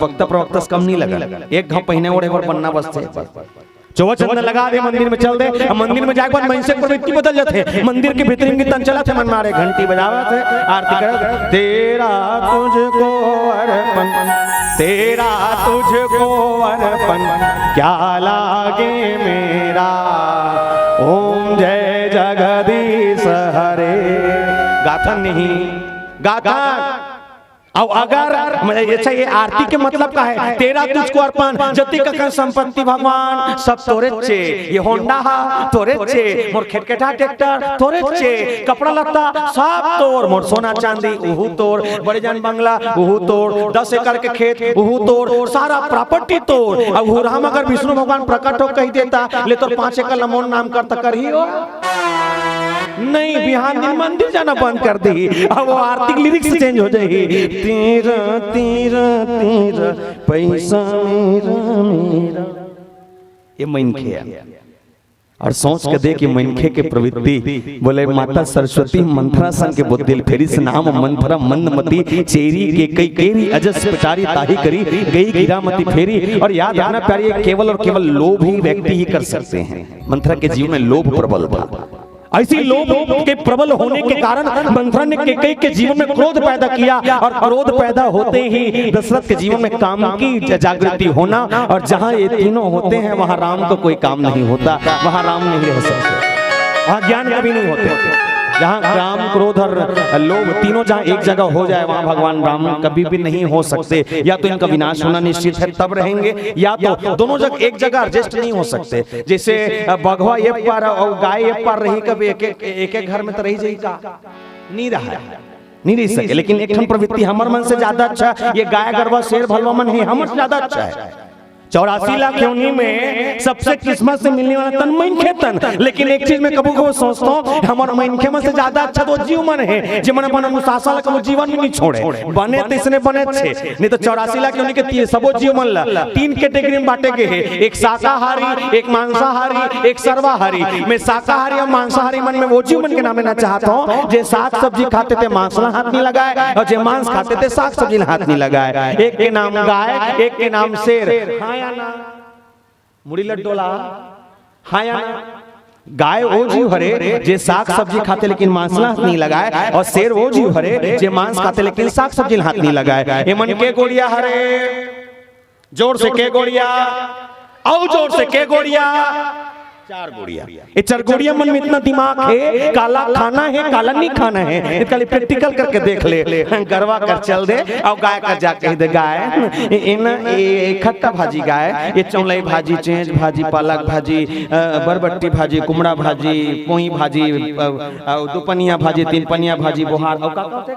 वक्ता प्रवक्ता से कम नहीं लगन। एक घाव पहिने ओढ़े बर बनना बस थे। चोआ चंदन लगा दे, मंदिर में चल दे। अब मंदिर में जाए के बाद मनसे के प्रवृत्ति बदल जाथे। मंदिर के भीतरी में कीर्तन चलत हे, मन मारे घंटी बजावत हे, आरती करत हे, तेरा तुझको अर्पण, तेरा तुझको अर्पण, क्या लागे मेरा, ओम जय जगदीश हरे। गाथन नहीं, गाथन। अउ अगर, मतलब, अच्छा, ये आरती के मतलब का है? तेरा तुझको अर्पण, जतिक अकन संपत्ति भगवान, सब तोरे चे। ये होंडा हा, तोरे चे। मोर खेटखेटा ट्रैक्टर, तोरे चे। कपड़ा लत्ता, सब तोर। मोर सोना चांदी, उहू तोर। बड़े जान बंगला, उहू तोर। दस एकड़ के खेत, उहू तोर। सारा प्रॉपर्टी तोर। अब उहू राम अगर विष्णु भगवान प्रकट हो कहि देता, ले तोर पाँच एकड़ ला मोर नाम कर, त करही हो? नहीं, बिहान दिन मंदिर जाना बंद कर देही। अब वो आरती के लिरिक्स चेंज हो जाही। तेरा, तेरा, तेरा, पैसा मेरा, मेरा। ये मनखे हे। और सोच के देख कि मनखे के प्रवृत्ति, बोले, माता सरस्वती मंथरा सन के बुद्धि ल फेरिस, नाम मंथरा मंदमती, चेरी केकई केरी, अजस पिटारी ताहि करी, गई गिरामती फेरी। और याद रखना प्यारे, ये केवल और केवल लोभी व्यक्ति ही कर सकते हैं। मंथरा के जीवन में लोभ प्रबल था। ऐसी लोभ के प्रबल होने के कारण मंथरा ने केकई के जीवन में क्रोध पैदा किया, और क्रोध पैदा होते ही दशरथ के जीवन में काम की ज-, जागृति होना, और जहां ये तीनों होते हैं, वहां राम को कोई काम नहीं होता, वहां राम नहीं रह सकते, वहां ज्ञान कभी नहीं होते। जहां काम, क्रोध और लोभ तीनों जहां एक जगह हो जाए, वहां भगवान राम कभी भी नहीं हो सकते। या तो इनका विनाश होना निश्चित है, तब रहेंगे, या तो दोनों जगह, एक जगह एडजस्ट नहीं हो सकते। जैसे, अ, बघवा ये पार और गाय ये पार रही, कभी एक एक, एक, एक घर में तो रही जाई का? नहीं रहा है, नहीं रह सके। लेकिन एक ठन प्रवृत्ति हमर मन से ज्यादा अच्छा, ये गाय गरवा शेर भलवा मन ही हमर से ज्यादा अच्छा है। चौरासी लाख योनि में सबसे किस्मत से मिलने वाला तन मनखे तन। लेकिन एक चीज मैं कभू कभू सोचता हूँ, हमर मनखे मन से ज्यादा अच्छा तो जीव मन है, जे मन अपन अनुशासन ला कभू जीवन में नहीं छोड़े। बने तइसने बने छे, नहीं तो चौरासी लाख योनि के ती-, सबो जीव मन ला तीन कैटेगरी में बांटे गए हैं, एक शाकाहारी, एक मांसाहारी, एक सर्वाहारी। मैं शाकाहारी और मांसाहारी मन में वो जीव मन के नाम लेना चाहता हूँ, जे साग सब्जी खाथे ते मांस ला हाथ नहीं लगाए, और जे मांस खाथे ते साग सब्जी ला हाथ नहीं लगाए। एक के नाम गाय, एक के नाम शेर। हाँ या ना? मुड़ी ल डोला। हाँ या ना? गाय वो जीव हरे, जे साग सब्जी खाथे लेकिन मांस ला हाथ नहीं लगाए, और शेर वो जीव हरे, जे मांस खाथे लेकिन साग सब्जी ला हाथ नहीं लगाए। एमन के गोड़िया हरे? जोर से के गोड़िया, अउ जोर से के गोड़िया? चार गोड़िया। ये चार गोड़िया मन में इतना दिमाग है, काला खाना है, काला नहीं खाना है, इसका लिए प्रैक्टिकल करके देख ले। गरवा कर चल दे, अउ गाय कर जा कहि दे, गाय, ये, ये ना, ये खट्टा भाजी गाय, ये चौलाई भाजी, चेंच भाजी, पालक भाजी, अ, बरबट्टी भाजी, कुमड़ा भाजी, पोई भाजी, अ, अ, दो पनिया भाजी, तीन पनिया भाजी, बोहार, अउ का, का होथे?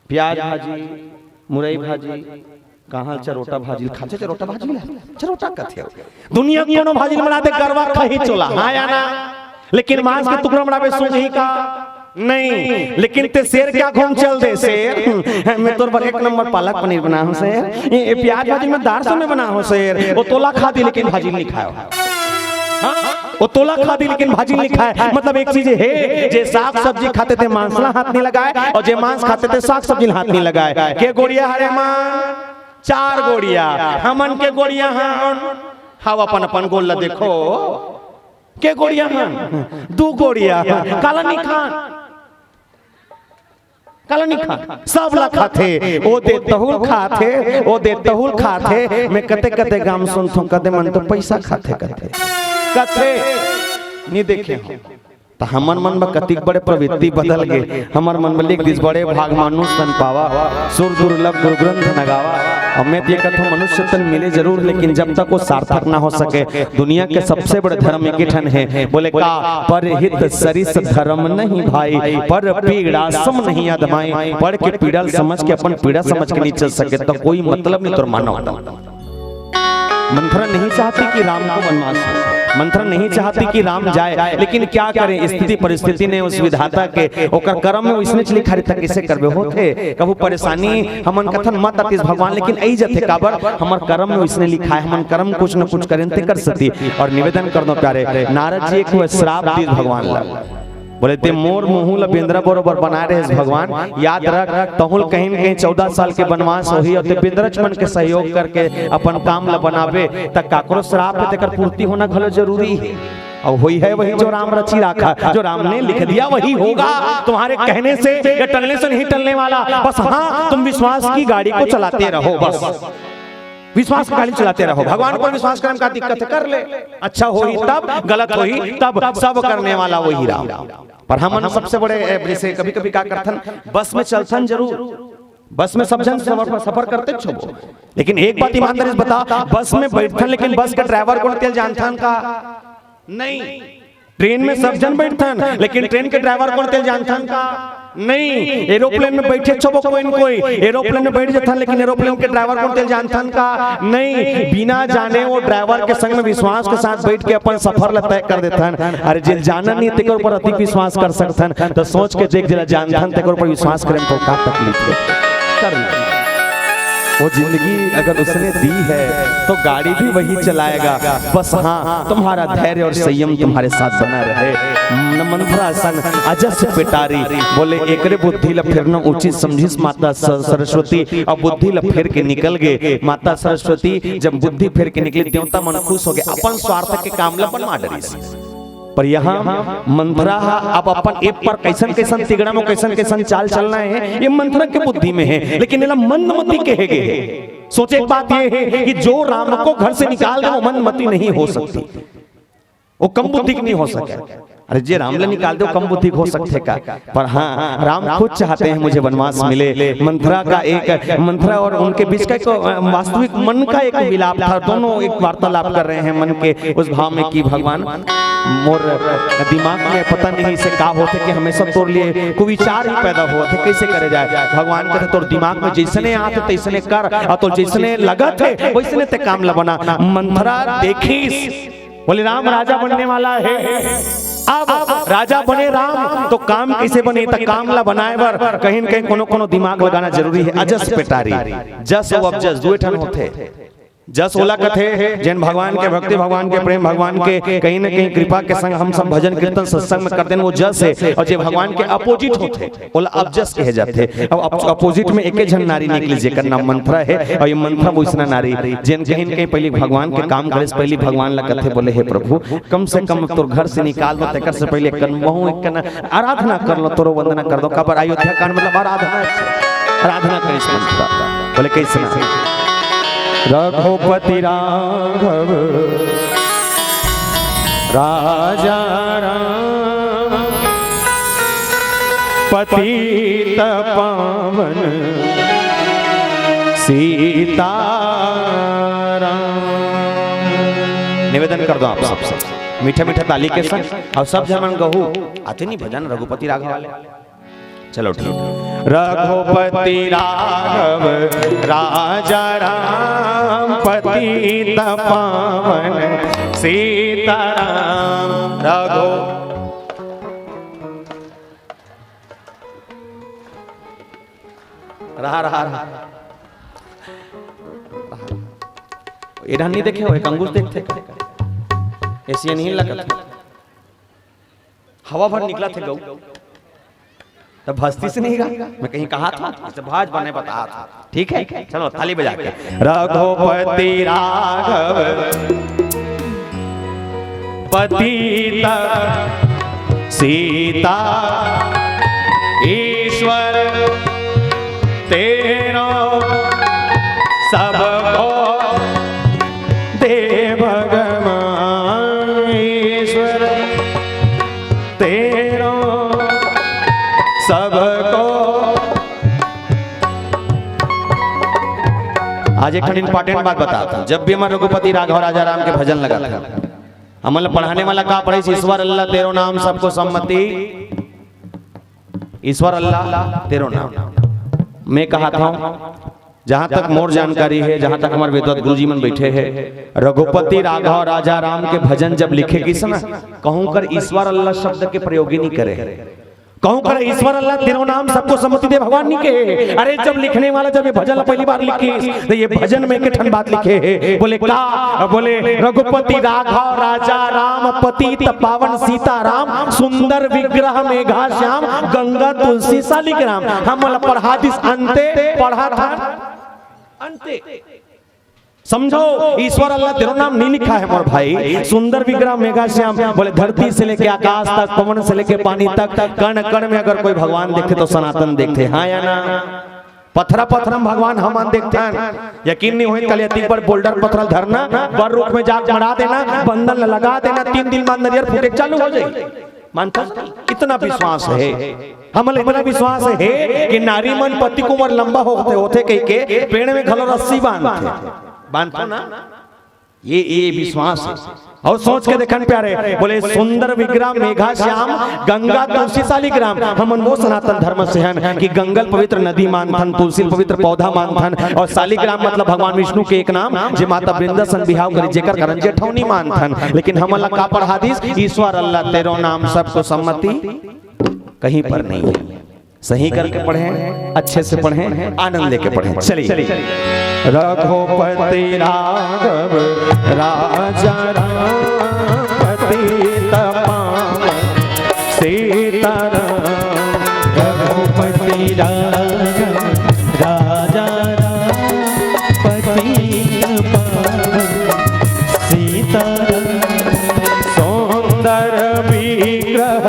प्याज भाजी, मुरई भाजी, कहाँ चरोटा भाजी खाथे, चरोटा भाजी ला, चरोटा कथे। दुनिया के कोनो भाजी ल मड़ा दे, गरवा खाही चोला, हाँ या ना? लेकिन मांस के टुकड़ा मड़ाबे सूंघही का? नहीं। लेकिन ते शेर क्या घूम चल दे, शेर? मैं तोर बर एक नंबर पालक पनीर बना हूँ, शेर। ये, ये प्याज भाजी मैं दार से मैं बना हूँ, शेर। वो तोला खा दी, लेकिन भाजी नहीं खायो। हाँ? वो तोला खा दी, लेकिन भाजी नहीं खाए। मतलब एक चीज है, जे साग सब्जी खाथे ते मांस ला हाथ नहीं लगाए, और जे मांस खाथे ते साग सब्जी ला हाथ नहीं लगाए। के गोड़िया हरे मां? चार गोड़िया। हमन के गोड़िया हन? हाव, अपन अपन गोड़ ला देखो। के गोड़िया हन? दू गोड़िया। काला नहीं खान? काला नहीं खान? सब ला खाथे। ओ दे तहूं ल खाथे, ओ दे तहूं ल खाथे। मैं कते कते गाम सुनथों, कते मन तो पैसा खाथे कथे। कथे नहीं देखे हों। त हमर मन म कतिक बड़े प्रवृत्ति बदल गे। हमर मन म लिख दिस, बड़े भाग मानुष तन पावा, सुर दुर्लभ गुरु ग्रंथ न गावा। अब मैं तो ये कथों, मनुष्य तन मिले जरूर, लेकिन जब तक वो सार्थक ना हो सके। दुनिया के सबसे बड़े धर्म एक ही ठन है, बोले का? परहित सरिस धर्म नहीं भाई, पर पीड़ा सम नहीं अधमाई। पर के पीड़ा ल समझ के अपन पीड़ा समझ के नहीं चल सके, तो कोई मतलब नहीं तोर मानव तन। मंथरा नहीं चाहती कि राम को वनवास हो, मंथरा नहीं चाहती कि राम जाए, लेकिन क्या करें, स्थिति परिस्थिति ने उस विधाता के ओकर कर्म में उसने लिखा रहता, कैसे करबे होथे। कभू परेशानी हमन कथन मत आतिस भगवान, लेकिन आई जथे काबर हमर कर्म में उसने लिखा है, हमन कर्म कुछ न कुछ करें ते कर सती। और निवेदन कर दो प्यारे, नारद जी एक श्राप दिस भगवान ला। बोले, "ते मोर मुहूं ल बेंदरा बरोबर बनाए रहेस भगवान, याद रख, तहुल कहीं न कहीं चौदह साल के वनवास होही, और ते बेंदरच मन के सहयोग करके अपन काम ल बनाबे, त काकरो श्राप हे, तेकर पूर्ति होना घलो जरूरी हे।" और हुई है वही जो राम रचि राखा, जो राम ने लिख दिया वही होगा। तुम्हारे कहने से या टलने से नहीं टलने वाला। बस हाँ, तुम विश्वास की गाड़ी को चलाते रहो, बस विश्वास की गाड़ी चलाते रहो। भगवान पर विश्वास करने का दिक्कत है, कर ले, अच्छा होही तब, गलत होही तब, सब करने वाला वही राम। पर हमन सबसे बड़े, ए, जैसे कभी-कभी का करथन, बस में चलथन जरूर, बस में सब झन सफर, सफर करते छो, लेकिन एक बात ईमानदारी से बता, बस में बैठथन लेकिन बस के ड्राइवर कोन तेला जानथन का? नहीं। ट्रेन में सब झन बैठथन लेकिन ट्रेन के ड्राइवर कोन तेला जानथन का? नहीं। एरोप्लेन में बैठे छो कोई न कोई, एरोप्लेन में बैठ जथन लेकिन एरोप्लेन के ड्राइवर कोन तेला जानथन का? नहीं। बिना जाने वो ड्राइवर के संग में विश्वास के साथ बैठ के अपन सफर ला तय कर देथन। अरे जेला जानन नहीं तेकर ऊपर अधिक विश्वास कर सकथन, तो सोच के देख, जेला जानथन तेकर ऊपर विश्वास करे में तो का तकलीफ हे? कर ले। वो जिंदगी अगर उसने दी है तो गाड़ी भी वही चलाएगा। बस हाँ, तुम्हारा धैर्य और संयम तुम्हारे साथ बना रहे। न मंथरा सन अजस पेटारी, बोले, "एकरे बुद्धि ला फेरना उचित समझिस माता स-, सरस्वती।" और बुद्धि ला फेर के निकल गए माता सरस्वती। जब बुद्धि फेर के निकली, देवता मन खुश हो गए, अपन स्वार्थ के काम ला बनवा डरिस। पर यहाँ मंथरा हा अब अपन ए पर कैसन कैसन तिगड़ा में कैसन कैसन चाल चलना है, ये मंथरा के बुद्धि में है, लेकिन एला मंदमती कहे गए है। सोचे एक बात ये है कि जो राम को घर से निकाल दे वो मंदमती नहीं हो सकती, वो कम बुद्धि की नहीं हो सकती। अरे जे राम ला निकाल दे वो कम बुद्धि हो सकते का? पर हाँ, राम खुद चाहते हैं मुझे वनवास मिले। मंथरा का एक, मंथरा और उनके बीच का एक, अ, वास्तविक मन का एक मिलाप था। दोनों एक वार्तालाप कर रहे हैं मन के उस भाव में कि भगवान, मोर दिमाग में पता नहीं इसे का होथे कि हमेशा तोर लिए कुविचार ही पैदा होथे, कैसे करे जाए। भगवान कहते, "तोर दिमाग में जैसने आथे तैसने कर, और तोर जैसने लगत हे वैसने ते काम ला बना।" मंथरा देखिस, बोले, "राम राजा बनने वाला है।" अब राजा बने राम, तो काम कैसे बने? त काम ला बनाए बर कहीं न कहीं कोनो कोनो दिमाग लगाना जरूरी है। अजस पेटारी, जस अउ अपजस दुए ठन होथे। जस ओला कथे, जेन भगवान के भक्ति, भगवान के प्रेम, भगवान के कहीं न कहीं कृपा के संग हम सब भजन कीर्तन सत्संग में करते हैं, वो जस है। और जे भगवान के अपोजिट होथे, ओला अपजस कहे जाथे। अब अप-, अपोजिट में एके झन नारी निकली, जेकर नाम मंथरा है। और ये मंथरा वैसना नारी, जेन कहीं न कहीं पहली भगवान के काम करे से पहली भगवान ला कथे, बोले, "हे प्रभु, कम से कम तोर घर से निकाल दो, तेकर से पहले कन-, महूं एक कन आराधना कर लो, तोरो वंदना कर दो।" काबर अयोध्या कांड मतलब आराधना है, आराधना करिस मंथरा। बोले, "कैसे ना?" रघुपति राघव राजा राम, पतित पावन सीताराम। निवेदन कर दो आप सब, सब मीठा मीठा ताली के संग, और सब झन मन गहू आते नहीं भजन रघुपति राघव वाले। चलो ठीक। रघुपति राघव राजा राम, पतित पावन सीताराम। रघु रहा, रहा, रहा। एडहन नहीं देखे हो, एक अंगुश देखते। ऐसी नहीं लगत। हवा भर निकला थे गऊ। तब भस्ती से नहीं रहा। मैं कहीं कहा था, इसे भाज बने बता था। ठीक है? चलो, ताली बजा के। रघुपति राघव पतित सीता ईश्वर तेरो सबको दे भगवान ईश्वर तेरो सबको। आज एक ठन इंपॉर्टेंट बात बताता हूँ। जब भी हमर रघुपति राघव राजा राम के भजन लगाथे, हमन ला पढ़ाने वाला का पढ़े, ईश्वर अल्लाह तेरो नाम सबको सम्मति, ईश्वर अल्लाह तेरो नाम। मैं कहा था, जहां तक मोर जानकारी हे, जहां तक हमर वेदवत गुरुजी मन बइठे हे, रघुपति राघव राजा राम के भजन जब लिखे गिस ना, कहूं कर ईश्वर अल्लाह शब्द के प्रयोग ही नइ करे। कहूं कर ईश्वर अल्लाह तेरो नाम सबको सम्मति दे भगवान नइ कहे। अरे, जब लिखने वाला जब ये भजन ला पहली बार लिखिस, त ये भजन में एक ठन बात लिखे हे, बोले का? बोले, रघुपति राघव राजा राम पतित पावन सीताराम, सुंदर विग्रह मेघा श्याम, गंगा तुलसी सालिग्राम। हमन ला पढ़ा दिस अंते, पढ़ा था अंते। समझो, ईश्वर अल्लाह तेरो नाम नइ लिखा हे मोर भाई। सुंदर विग्रह मेघा श्याम, बोले धरती से लेके आकाश तक, पवन से लेके पानी तक, कण कण में अगर कोई भगवान देखथे त सनातन देखथे, हां या ना? पथरा पथरा में भगवान हमन देखथन, यकीन नइ होय त कल अतिक बड़ बोल्डर पथरा ल धरना, बड़ रुख में जाके मड़ा देना, बंदन ल लगा देना, तीन दिन बाद नरियर फूटे चालू हो जाही। मानथस? इतना विश्वास हे, हमन ल इतना विश्वास हे कि नारी मन पति के उमर लंबा होथे, होथे कहिके पेड़ में घलो रस्सी बांधथे। बांधथो ना? ये, ये विश्वास हे। अउ सोच के देखन प्यारे, बोले सुंदर विग्रह मेघा श्याम, गंगा तुलसी सालिग्राम। हमन वो सनातन धर्म से हन कि गंगा ल पवित्र नदी मानथन, तुलसी ल पवित्र पौधा मानथन, अउ सालिग्राम मतलब भगवान विष्णु के एक नाम, जे माता वृंदा सन बिहाव करिस, जेकर कारण जेठौनी मानथन। लेकिन हमन ला का पढ़ा दिस? ईश्वर अल्लाह तेरो नाम सबको सम्मति कहीं पर नहीं है। सही करके पढ़ें, अच्छे से पढ़ें, आनंद लेके पढ़ें। चलिए। रघुपति राघव राजा राम पतित पावन सीताराम। रघुपति राघव राजा राम पतित पावन सीताराम। सुंदर विग्रह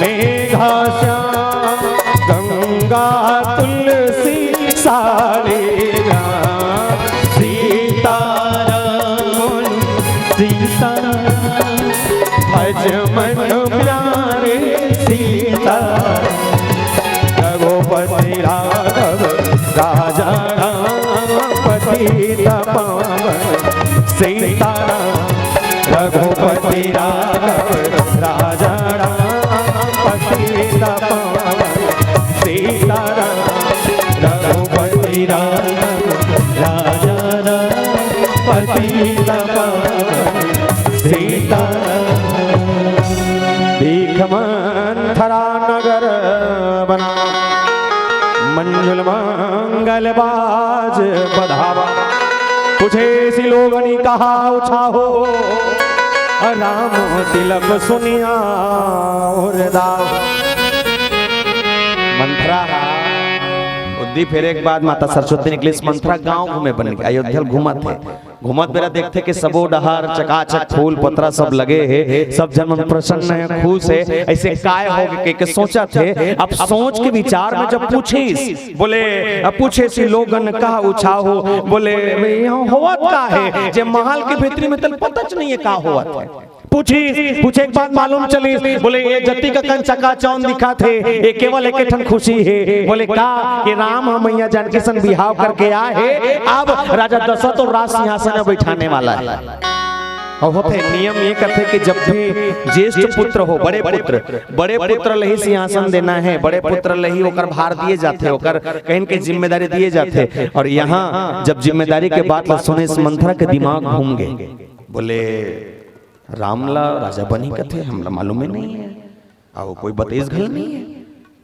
मेघा श्याम, गंगा तुलसी सालिग्राम। सीताराम, सीताराम, भज मन प्यारे सीताराम। रघुपति राघव राजा राम पतित पावन सीताराम। रघुपति राघव राजा राम पतित पावन सीताराम। रघुपति राघव राजा राम पतित पावन सीताराम। भीख मंथरा नगर बना, मंजुल मंगल बाज बधावा। पूछे सि लोगनि कहा उछाहो, राम तिलक सुनिया और दाव। मंथरा उद्दी फेरे के बाद माता सरस्वती निकलिस। मंथरा गांव घूमे बर निकलिस, अयोध्या घूमत हे। घूमत बेरा देखथे कि सबो डहर चकाचक फूल पतरा सब लगे हे, सब झन मन प्रसन्न हे, खुश हे। अइसे काय होगे कहिके सोचत हे। अब सोच के विचार में जब पूछिस, बोले, अब पूछे सि लोगन कहा उछाहो, बोले, इहां होवत का हे, जे महल के भीतरी में तेला पताच नइ हे का होवत हे। पूछिस, पूछे के बाद मालूम चलिस, बोले, ए जतिक अकन चकाचौंध दिखत हे, ए केवल एके ठन खुशी हे। बोले, का? कि राम ह मइया जानकी सन बिहाव करके आए हे, अब राजा दशरथ अउ राज सिंहासन में बइठाने वाला हे। अउ होथे नियम ये कथे कि जब भी ज्येष्ठ पुत्र हो, बड़े पुत्र, बड़े पुत्र ल ही सिंहासन देना हे, बड़े पुत्र ल ही ओकर भार दिए जाथे, ओकर कहिन के जिम्मेदारी दिए जाथे। अउ इहां जब जिम्मेदारी के बात ल सुनिस, मंथरा के दिमाग घूम गे। बोले, राम ला राजा बनही कथे, हमला मालूम ही नइ हे, अउ कोई बतइस घलो नइ हे।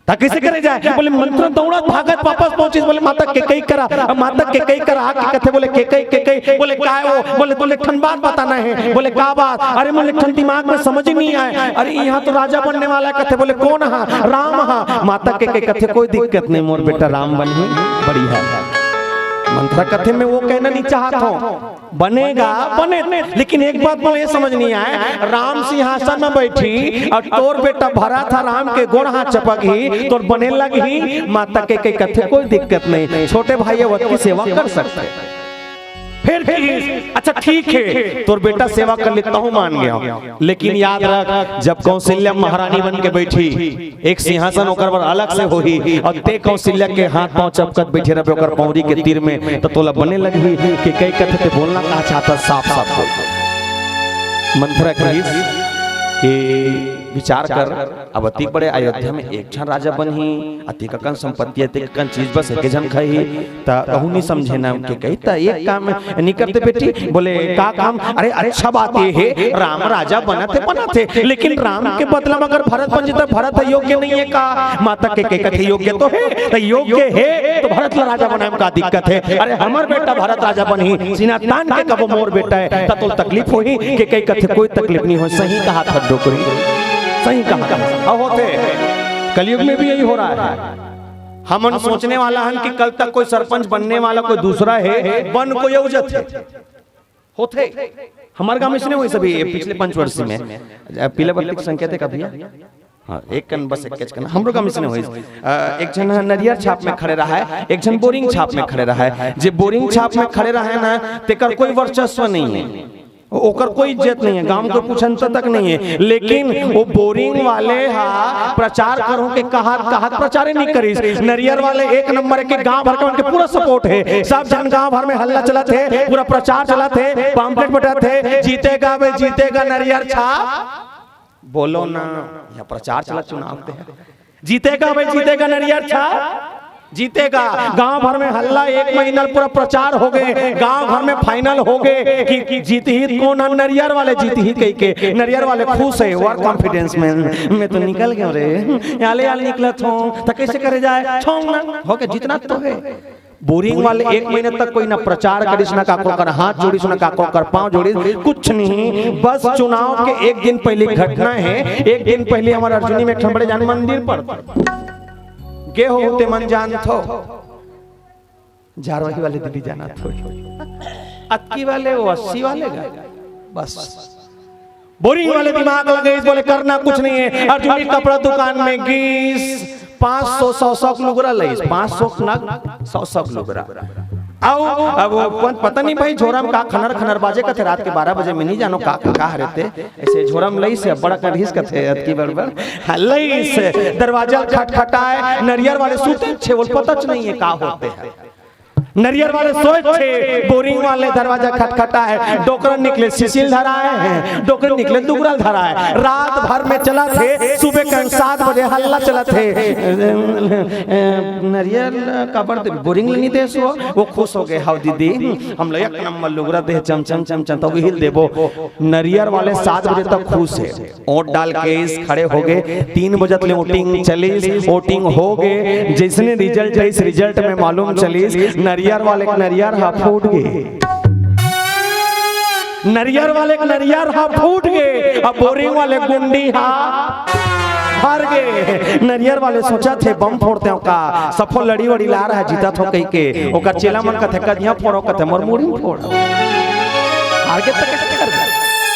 त कइसे करे जाए? बोले, मंथरा दउड़त भागत वापस पहुंचिस। बोले, माता कैकई करा, अब माता कैकई करा आके कथे, बोले, कैकई, कैकई, बोले, काय ओ? बोले, तोला एक ठन बात बताना हे। बोले, का बात? अरे, मोला एक ठन दिमाग में समझ ही नइ आए। अरे, इहां तो राजा बनने वाला हे कथे। बोले, कोन हा? राम हा। माता कैकई कथे, कोई दिक्कत नइ, मोर बेटा राम बनही, बढ़िया। मंथरा कथे, मैं वो कहना नइ चाहत हंव, बनेगा, बने, लेकिन एक बात मोला ये समझ नइ आए, राम सिंहासन में बइठही अउ तोर बेटा भरत ह राम के गोड़ हाथ चपकही, तोर बने लगही। माता कैकई कथे, कोई दिक्कत नइ, छोटे भाई अवध की सेवा कर सकथे। फेर कहिस, अच्छा ठीक हे, तोर बेटा सेवा कर ले, तहूं मान गेंव, लेकिन याद रख, जब कौशल्या महारानी बन के बइठही, एक सिंहासन ओकर बर अलग से होही, अउ तें कौशल्या के हाथ पांव चपकत बइठे रहिबे ओकर पौंरी के तीर में, त तोला बने लगही। कैकई कथे, तें बोलना का चाहत हस, साफ साफ बोल। मंथरा कहिस कि विचार कर, अब अतिक बड़े अयोध्या में एक झन राजा बनही, अतिक अकन संपत्ति, अतिक अकन चीज, बस एक झन खाही, त कहूँ नहीं समझे ना के कही, त एक काम नहीं करते बेटी। बोले, "का काम?" "अरे, अच्छा बात ये है, राम राजा बनत है, बनत है, लेकिन राम के बदला में अगर भरत बन जाता, भरत है योग्य नहीं है का?" माता के कही, "कथे योग्य तो है, तो योग्य है तो भरत ला राजा बनाए में का दिक्कत है? अरे, हमर बेटा भरत राजा बनही, सीना तान के कबो मोर बेटा है, त तोल तकलीफ होही?" के कही कथे, "कोई तकलीफ नहीं हो।" सही कहा था डोकरी, सही कहा था। अब होते कलयुग में भी यही हो रहा है। हमन सोचने वाला हन कि कल तक कोई सरपंच बनने वाला कोई दूसरा है, बन कोई अउ जथे। होथे। हमर गांव में इसने हुई सभी ये पिछले पंच वर्ष में। अ, पीला बत्ती के संकेत है कभी? हाँ, एक कन बस, एक कन। हमरो गांव में इसने हुई। अ, एक झन नरियर छाप में खड़े रहा है, एक झन बोरिंग छाप में खड़े रहा है। जे बोरिंग छाप में खड़े रहा है ना, तेकर कोई वर्चस्व नहीं है, ओकर कोई इज्जत नहीं है, गांव को पूछनता तक नहीं है। लेकिन वो बोरिंग वाले हा प्रचार करो के कहा, कहा प्रचार नहीं करिस। नरियर वाले एक नंबर के, गांव भर के उनके पूरा सपोर्ट है, सब झन गांव भर में हल्ला चलत है, पूरा प्रचार चलत है, पम्पलेट बटत है, "जीतेगा बे, जीतेगा नरियर छाप।" बोलो ना, यहाँ प्रचार चलत चुनाव के है। "जीतेगा बे, जीतेगा नरियर छाप, जीतेगा।" गांव भर में हल्ला, एक महीना पूरा प्रचार हो गए, गांव भर में फाइनल हो गए कि, कि जीत ही कौन है, नरियर वाले जीत ही कही के। नरियर वाले खुश है, ओवर कॉन्फिडेंस में, "मैं तो निकल गया रे, आले आले निकलत हूँ, तो कैसे करे जाए, छोंग ना, हो गया, जीतना तो है।" बोरिंग वाले एक महीने तक कोई ना प्रचार करिस, ना काको कर हाथ जोड़िस, ना काको कर पांव जोड़िस, कुछ नहीं। बस चुनाव के एक दिन पहले घटना है, एक दिन पहले हमारे अर्जुनी में एक ठन बड़े जान मंदिर पर गे हो, ते मन जान थो, जारवाही वाले दिल्ली जाना थो, अतकी वाले वो अस्सी वाले गा, बस। बोरिंग वाले दिमाग लगे, इस बोले करना कुछ नहीं है। अर्जुनी कपड़ा दुकान में गीस, पाँच सौ, सौ, सौ के लुगरा लईस, पाँच सौ नग, सौ, सौ के लुगरा। अउ अब वो पन-, पता नहीं भाई, झोरा में का खनर खनर बाजे कथे, रात के बारह बजे में नहीं जानो का, का, का हरे ते। ऐसे झोरा में लईस, बड़ा कढ़ीस कथे, अतकी बड़ बड़। हाँ, लईस, दरवाजा खटखटाए, नरियर वाले सूते छे, बोल पता च नहीं है का होते हैं। नरियर वाले सोए छे, बोरिंग वाले दरवाजा खटखटाए, डोकरन निकले सिसिल धराए हैं, डोकरन निकले दुगरल धराए। रात भर में चला थे, सुबह के सात बजे हल्ला चला थे। "नरियर काबर दे, बोरिंग ले नहीं दे सो?" वो खुश हो गए, "हाव दीदी, हम लोग एक नंबर लुगरा दे, चम चम चम चम, तो हिल देबो।" नरियर वाले सात बजे तक खुश है। वोट डाल के इस खड़े हो गए। तीन बजे तक वोटिंग चलिस, वोटिंग हो गए। जैसने रिजल्ट आइस, रिजल्ट में मालूम चलिस, नरियर वाले के नरियर हा फूट गए। नरियर वाले के नरियर हा फूट गए। अब बोरिंग वाले गुंडी हा हार गए। नरियर वाले सोचा थे, "बम फोड़ते हो का? सफो लड़ी वड़ी ला रहा, जीता थो कही के।" ओकर चेला मन कथे, "कदिया फोड़ो?" कथे, "मोर मुड़ी में फोड़ो।" हार के तक कैसे कर दे?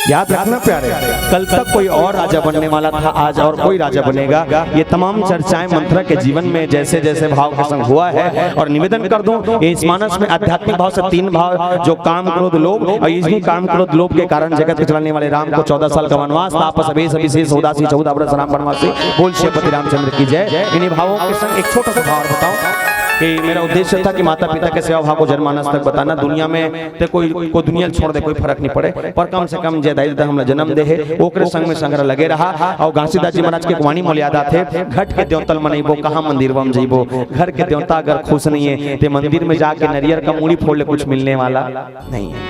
याद रखना प्यारे, कल तक कोई और राजा बनने वाला था, आज और कोई राजा बनेगा। ये तमाम चर्चाएं मंथरा के जीवन में जैसे जैसे भाव के संग हुआ है, और निवेदन कर दूं, ये इस मानस में आध्यात्मिक भाव से तीन भाव, जो काम, क्रोध, लोभ, और इन्हीं काम, क्रोध, लोभ के कारण जगत को चलाने वाले राम को चौदह साल का वनवास था, आपस में सभी शेष उदासी चौदह वर्ष राम वनवासी। बोल श्रीपति रामचंद्र की जय। इन्हीं भावों के संग एक छोटा सा भाव बताओ कि मेरा उद्देश्य था कि माता पिता के सेवा भाव को जनमानस तक बताना। दुनिया में ते कोई, कोई दुनिया छोड़ दे, कोई फर्क नहीं पड़े, पर कम से कम जे दाई ददा हमला जन्म दे हे, ओकरे संग में संग लगे रहा। और घासीदास जी महाराज के एक वाणी मोला याद आथे, "घट के देवता ल मनइबो, कहाँ मंदिरवा म जइबो।" घर के देवता अगर खुश नहीं है, ते मंदिर में जाके नरियर का मूड़ी फोड़ ले, कुछ मिलने वाला नहीं है।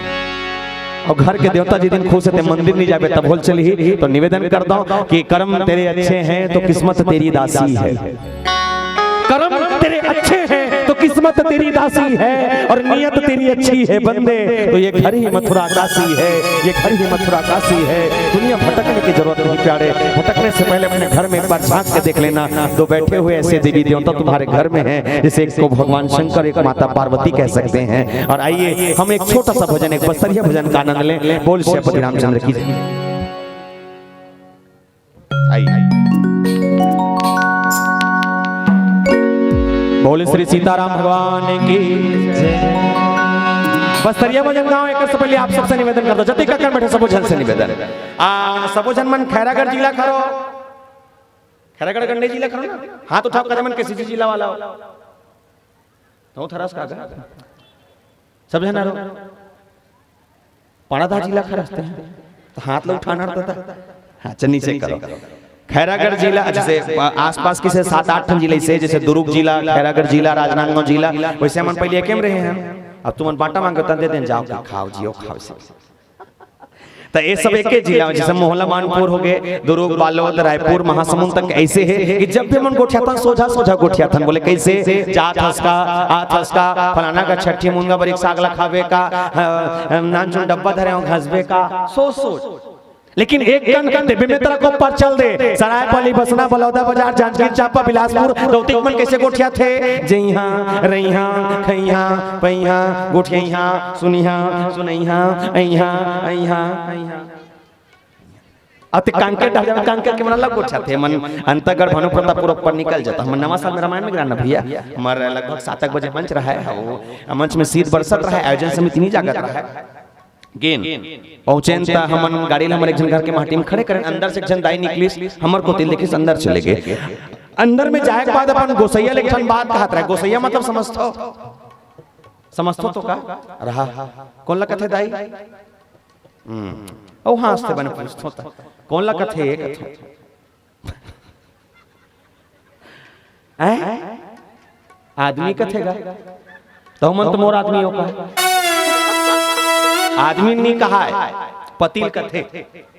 और घर के देवता जिस दिन खुश है, ते मंदिर नहीं जाबे, तब होल चली ही। तो निवेदन करता हूँ कि कर्म तेरे अच्छे हैं तो किस्मत तेरी दासी है। कर्म तेरे अच्छे हैं तो किस्मत तेरी दासी है, और नीयत तेरी अच्छी है बंदे, तो ये घर ही मथुरा काशी है, ये घर ही मथुरा काशी है। दुनिया भटकने की जरूरत नहीं प्यारे, भटकने से पहले अपने घर में एक बार झांक के देख लेना। दो बैठे हुए ऐसे देवी देवता तुम्हारे घर में हैं, जैसे एक को भगवान शंकर, एक माता पार्वती कह सकते हैं। और आइए, हम एक छोटा सा भजन, एक बस्तरिया भजन का आनंद लें। बोल श्रीपति रामचंद्र की जय। आई। बोले श्री सीताराम भगवान की जय। बस्तरिया भजन गाओ, एक से पहले आप सबसे निवेदन कर दो, जतिक अकन बैठे सबो झन से निवेदन। आ, सबो झन मन खैरागढ़ जिला खरो, खैरागढ़ गंडे जिला खरो ना? हाथ उठाओ, कदे मन के सीजी जिला वाला हो। तो थरस का गा? सब झन रो। पड़ादा जिला खरस ते हैं। तो हाथ लो उठाना रहता था। हाँ, चल नीचे करो। खैरागढ़ जिला, जैसे, अ, आसपास के से सात आठ ठन जिला, इसे जैसे दुर्ग जिला, खैरागढ़ जिला, राजनांदगांव जिला, वैसे हमन पहले एके में रहे हैं। अब तुमन बांटा मांगे त दे देन, जाओ, खाओ, जियो, खाओ, इसे। त ये सब एके जिला में, जैसे मोहला मानपुर हो गए, दुर्ग, बालोद, रायपुर, महासमुंद तक ऐसे है कि जब भी हमन गोठियाथन, सोझा सोझा गोठियाथन, बोले, "कैसे जात हस का, आत हस का, फलाना का छठी मुनगा बरी के साग ला खाबे का, अ, अ, नानचुन डब्बा धरे हो घसबे का", सोच सोच। लेकिन एक कन कन देबे में तेरा को पर चल दे, सरायपाली, बसना, बलौदा बाजार, जांजगीर चांपा, बिलासपुर, दौतिक मन कैसे गोठियाथे? जइहा, रइहा, खइहा, पइहा, गोठियइहा, सुनिहा, सुनइहा, अइहा, अइहा, अइहा। अते कांके डहर जावे, कांके के मन अलग गोठियाथे, मन अंतागढ़, भानु प्रतापपुर ऊपर निकल जाता। हमर नवा साल में रामायण में गिरा ना भैया, हमर लगभग सात एक बजे मंच रहा है, वो मंच में शीत बरसत रहा है, आयोजन समिति नहीं जागत रहा है। गेन पहुंचेन त हमन गाड़ी ल हमर एक झन घर के माटी में खड़े करेन, अंदर से एक झन दाई निकलिस, हमर कोती देखिस, अंदर चले गे। अंदर में जाए के बाद अपन गोसैया ले एक ठन बात कहत रहे। गोसैया मतलब समझथो? समझथो तो का रहा? कोन ला कथे दाई? हम्म। ओ हाँसथे बने पूछथो त। कोन ला कथे? कथो। हैं? आदमी कथे गा? तो मन तो मोर आदमी हो का? आदमी नहीं कहा है, पति ल कथे,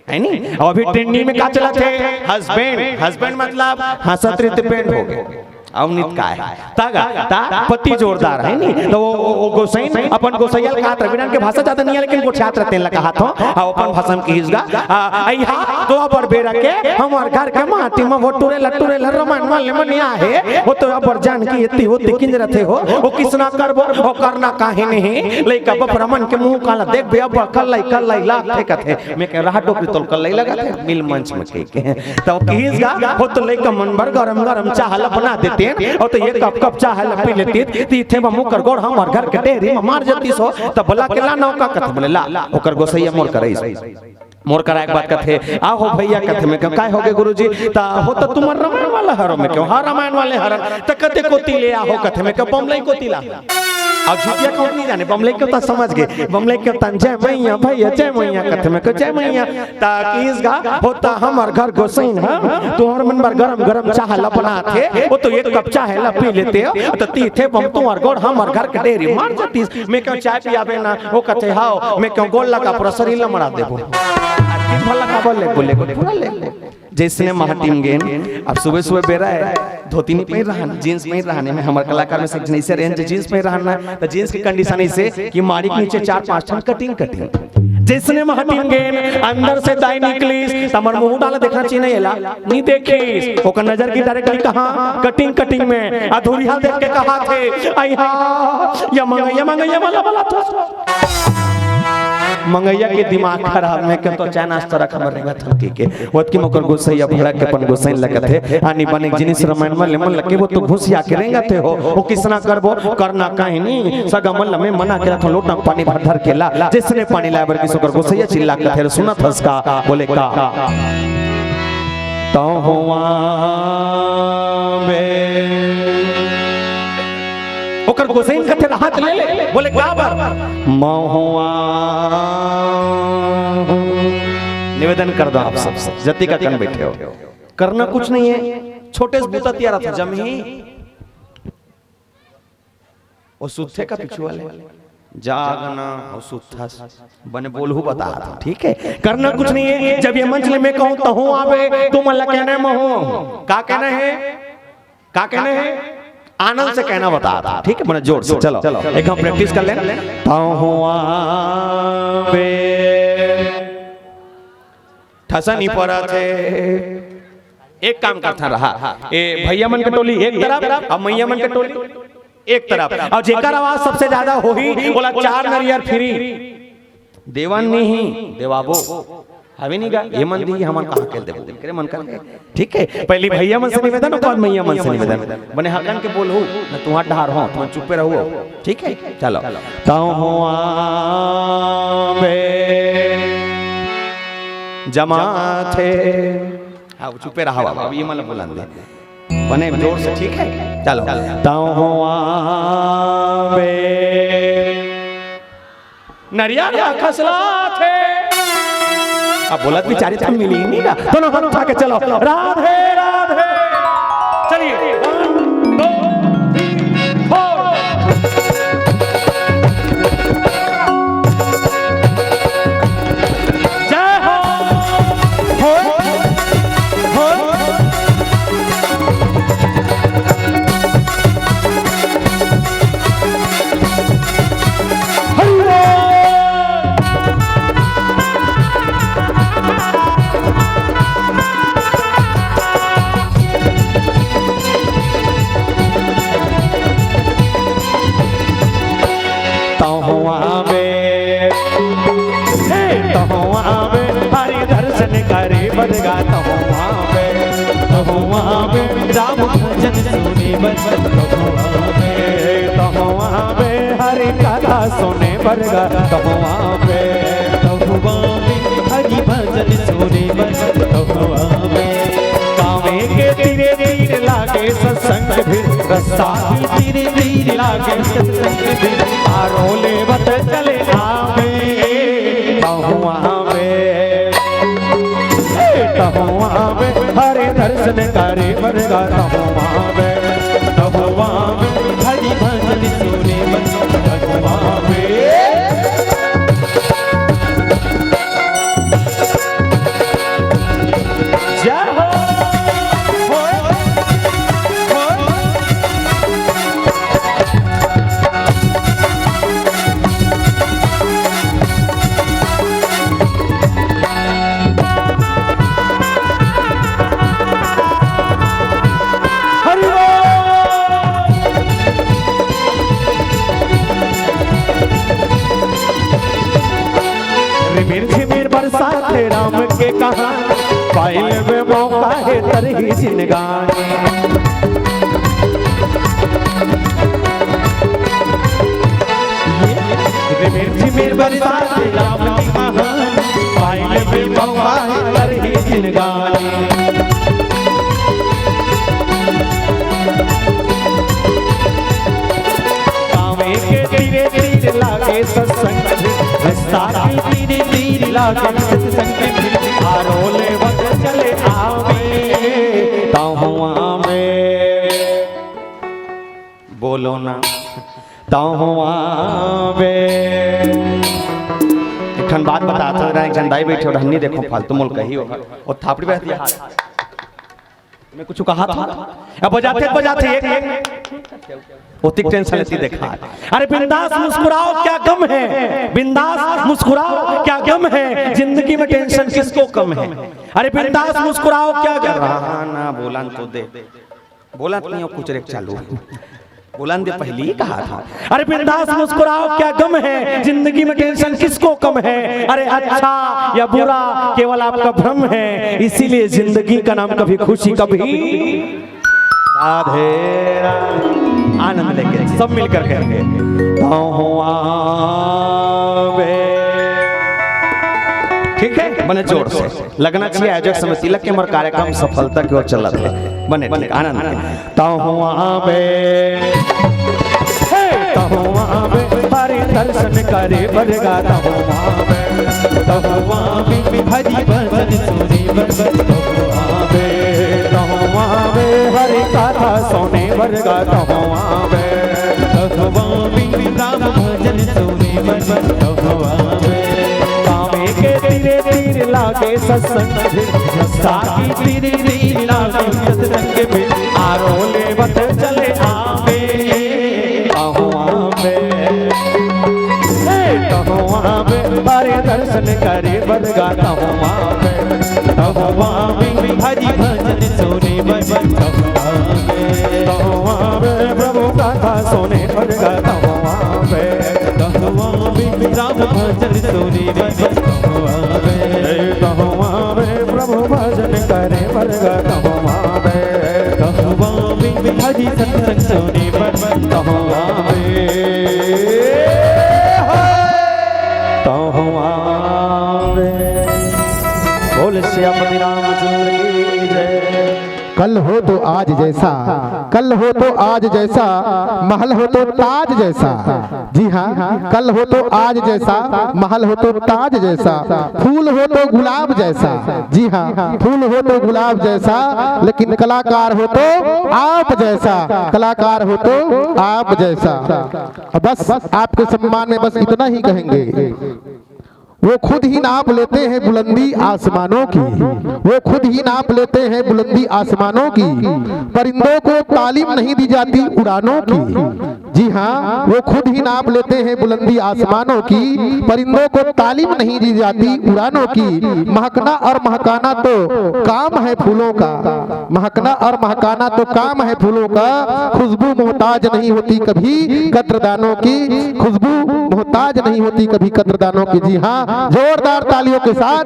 है नी? अउ अभी ट्रेंडिंग में का चलत हे? हस्बैंड। हस्बैंड मतलब हंसत रित बैंड हो गए। अउ नित का है? तागा, ता पति जोरदार है नी? तो वो, वो, वो गोसाइन अपन गोसैया ल कहत रहे, बिना के भाषा ज्यादा नहीं है, लेकिन गोठियात रहे तेन ल कहत हो। हाँ, अपन भाषा में किहिस गा। आ, अइहा तो अबर बेरा के हमर घर के माटी में वो टुरे ला, टुरे ला रमन वाले मन आए हे। वो तो अबर जान की इतनी होती किंजरत हे हो, वो किसना करबो, वो करना काहे नहीं। लइका बपरा मन के मुंह काला देखबे, अब कल्लाई, कल्लाई लागथे कथे। मैं कह रहा डोकरी तोल कल्लाई लगत हे, मिल मंच में कह के। तो किहिस गा, हो तो लइका मन बर गरम गरम चाह ल बना देते, और तो ये कप कप चाह ल पी लेती, तीथे में मुकर गोड़ हमर घर के डेहरी में मार जतिस हो, तब बोला के ला नौका कथे, बोले ला, ओकर गोसैया मोर करइस। मोर कराए के बाद कथे, "आ हो भैया," कथे, मैं कहूँ, "काय हो गे गुरुजी?" "ता हो तो तुमर रामायण वाला हरो," मैं कहूँ, "हाँ, रामायण वाले हरन।" "त कते कोती ले आ हो?" कथे, मैं कहूँ, "बमलई कोती ला।" अब झुटिया कहूँ नहीं जाने, बमलई के त समझ गे, बमलई के तन, "जय मैया भैया, जय मैया," कथे, मैं कहूँ, "जय मैया।" ता किहिस गा, "हो ता हमर घर गोसैन ह, तुहर मन बर गरम गरम चाह ल बनाथे, वो तो एक कप चाह ल पी लेते हो, तो तीथे बम तुहर गोड़ हमर घर के डेहरी मार जतिस।" मैं कहूँ, "चाय पियाबे ना?" वो कथे, "हाव।" मैं कहूँ, "गोड़ लगा, पूरा शरीर ल मरा देबो।" दिन भर लगा बोले, बोले, बोले, पूरा ले ले। जैसने महाटिम गेन, अब सुबह सुबह बेरा है, धोती नहीं पहिर रहन, जींस पहिर रहन, एमे हमर कलाकार में से एक जन ऐसे रहन, जे जींस पहिर रहन ना, तो जींस के कंडीशन ऐसे कि माड़ी के नीचे चार पांच ठन कटिंग, कटिंग। जैसने महाटिम गेन, अंदर से दाई निकलिस, त हमर मुंह डाला देखना चाहिए ना, एला नहीं देखिस, ओकर नजर की डायरेक्टली कहाँ? कटिंग, कटिंग में। अधूरी हाल देख के कहाथे, "अइहा, या मंगैया, मंगैया, मला, मला, तो।" मंगैया के दिमाग खराब, मैं कहूँ, "तो चाय नाश्ता रख, हमर रेंगत हन," कहिके। ओतकी में ओकर गोसैया भड़क के अपन गोसैन ल कथे, "आनी बानी जिनिस रामायण में लेमन लगे, वो तो घुसिया के रेंगत हे हो, वो किसना करबो, करना काहे नी, सगा मन ल मैं मना के रखों, लोटा में पानी भर धर के ला।" जैसने पानी लाए बर गिस ओकर गोसैया चिल्ला के कथे, "सुनत हस का?" बोले, "का?" "तहुआ बे।" ओकर गोसैन कथे, "रहत ले ले।" बोले, "का बर?" "महुआ।" निवेदन कर दो आप सबसे, जति का कन बैठे हो, करना कुछ नहीं है, छोटे से बूता तियारा था जमही। वो सुत्थे का पीछू वाले जागना, वो सुत्थस बने बोलहू बता था, ठीक है? करना कुछ नहीं है। जब ये मंच ले मैं कहूँ, "तहूँ आबे," तुमन ला कहना है, "महूँ।" का कहना है? का कहना है? आनंद से कहना बता था, ठीक है? बने जोर से, चलो, एक हम प्रैक्टिस कर लें। "तहूँ आबे।" ठसनी परत हे। एक काम करथन रहा, ए भैया मन के टोली एक तरफ, अब मैया मन के टोली एक तरफ, और जेकर आवाज सबसे ज्यादा होही, ओला चार नरियर फ्री। देवन नहीं, देवाबो। हवे नहीं गा, ये मन दी, हमन कहाँ के देबो? एकरे मन कर, ठीक है? पहली भैया मन से निवेदन, ओकर बाद मैया मन से निवेदन। बने हकन के बोलहू, न तुहार ढार हो, तुम चुप्पे रहो, ठीक है? चलो। "तहुआ बे जमाथे।" हाँ, वो चुप्पे रहा बाबा, अब ये मन ल बुलंद दे। बने जोर से, ठीक है? चलो। "तहुआ बे नरिया का खसलाथे।" अब बोलत बिचारी तो मिली ही नहीं ना। दोनों हाथ उठा के चलो, राधे राधे। चलिए, one, two, three, four। जय हो। हो। हो। हरि बोल। तहुआ में, हे तहुआ में, हरि दर्शन करे बरगा तहुआ में, तहुआ में, राम भजन सुने बरगा तहुआ में, तहुआ में, हरि कथा सुने बरगा तहुआ में, तहुआ में, हरि भजन सुने बरगा तहुआ में। कामे के तीरे तीर लागे सत्संग भी, रस्ता भी तीरे तीर लागे सत्संग भी, आरो लेवत चले आवे। तहुआ में, हे तहुआ में, हरि दर्शन करे बरगा तहुआ में, तहुआ में, हरि भजन सुने बरगा तहुआ में। जय हो। हो। हो। हरि बोल। रिमिर झिमिर बरसात हे राम के कहानी, पाई लेबे मौका हे तरही जिनगानी। रिमिर झिमिर बरसात हे राम के कहानी, पाई लेबे मौका हे तरही जिनगानी। कामे के तीरे तीर लागे सत्संग, रस्ता के तीरे तीर लागे सत्संग, आरो लेवत चले आवे। तहुआ में, बोलो ना, तहुआ में। एक ठन बात बतात हँव, एक झन दाई बइठे हे, ओढ़नी देखो, फालतू मोला कही हो, ओ थापड़ी बहती हाथ। मैं कुछ कहा था, अब बजाते बजाते एक, एक ओतिक टेंशन लेती देखा। अरे बिंदास मुस्कुराओ, क्या गम है, बिंदास मुस्कुराओ, क्या गम है, जिंदगी में टेंशन किसको कम है। अरे बिंदास मुस्कुराओ, क्या गम है। रहा ना, बोलन तो दे, बोलन तो नहीं, कुछ रेक चालू, बोलन दे, पहली ही कहा था। अरे बिंदास मुस्कुराओ, क्या गम है, जिंदगी में टेंशन किसको कम है। अरे अच्छा या बुरा केवल आपका भ्रम है, इसीलिए जिंदगी का नाम कभी खुशी, कभी राधे राधे। आनंद लेके सब मिलकर कहेंगे, तहुआ में। ठीक है, बने जोर से लगना चाहिए। आयोजक समिति लग के हमारा कार्यक्रम सफलता की ओर चलत हे। बने ठीक, आनंद। तहुआ में, हे तहुआ में, हरि दर्शन करे बरगा तहुआ में, तहुआ में, हरि भजन सुने बरगा तहुआ में, तहुआ में, हरि कथा सुने बरगा तहुआ में, तहुआ में, राम भजन सुने बरगा तहुआ में। कामे के तीरे तीर लागे सत्संग, साकी तीरे तीर लागे सत्संग में, आरो लेवत चले आवे। तहुआ में, हे तहुआ में, हरि दर्शन करे बरगा तहुआ में, तहुआ में, हरि भजन सुने बरगा तहुआ में, तहुआ में, प्रभु कथा सुने बरगा तहुआ में, तहुआ में, राम भजन सुने बरगा तहुआ में, तहुआ में, प्रभु भजन करे बरगा तहुआ में, तहुआ में, हरि सत्संग सुने बरगा तहुआ में। तहुआ में। बोल सियापति रामचंद्र की जय। कल हो तो आज जैसा, कल हो तो आज जैसा, महल हो तो ताज जैसा। जी हाँ, कल हो तो आज जैसा, महल हो तो ताज जैसा, फूल हो तो गुलाब जैसा। जी हाँ, फूल हो तो गुलाब जैसा, लेकिन कलाकार हो तो आप जैसा, कलाकार हो तो आप जैसा। बस आपके सम्मान में बस इतना ही कहेंगे। वो खुद ही नाप लेते हैं बुलंदी आसमानों की, वो खुद ही नाप लेते हैं बुलंदी आसमानों की। परिंदों को तालीम नहीं दी जाती उड़ानों की। जी हाँ, वो खुद ही नाप लेते हैं बुलंदी आसमानों की। परिंदों को तालीम नहीं दी जाती उड़ानों की। महकना और महकाना तो काम है फूलों का, महकना और महकाना तो काम है फूलों का। खुशबू मोहताज नहीं होती कभी कद्रदानों की, खुशबू मोहताज नहीं होती कभी कद्रदानों की। जी हाँ, जोरदार तालियों के साथ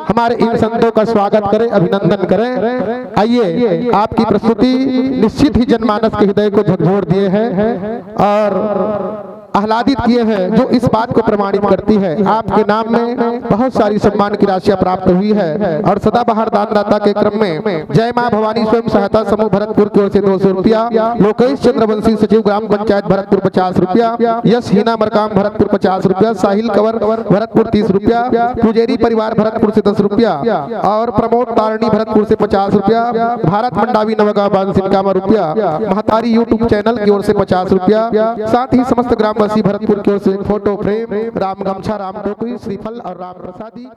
हमारे इन संतों का स्वागत करें, अभिनंदन करें। आइए, आपकी प्रस्तुति निश्चित ही जनमानस के हृदय को झकझोर दिए है और आह्लादित किए हैं, जो इस बात को प्रमाणित करती है। आपके नाम में बहुत सारी सम्मान की राशियां प्राप्त हुई है और सदाबहार दानदाता के क्रम में जय मां भवानी स्वयं सहायता समूह भरतपुर की ओर से दो सौ रुपया, लोकेश चंद्रवंशी सचिव ग्राम पंचायत भरतपुर पचास रुपया, यश हीना मरकाम भरतपुर पचास रुपया, साहिल कंवर भरतपुर तीस रुपया, पुजेरी परिवार भरतपुर से दस रुपया और प्रमोद तारणी भरतपुर से पचास रुपया, भारत मंडावी नवगांव बांध सिनकामा रुपया, महतारी YouTube चैनल की ओर से पचास रुपया, साथ ही समस्त ग्रामवासी भरतपुर की ओर से फोटो फ्रेम, राम गमछा, राम टोकरी, श्रीफल और राम प्रसादी।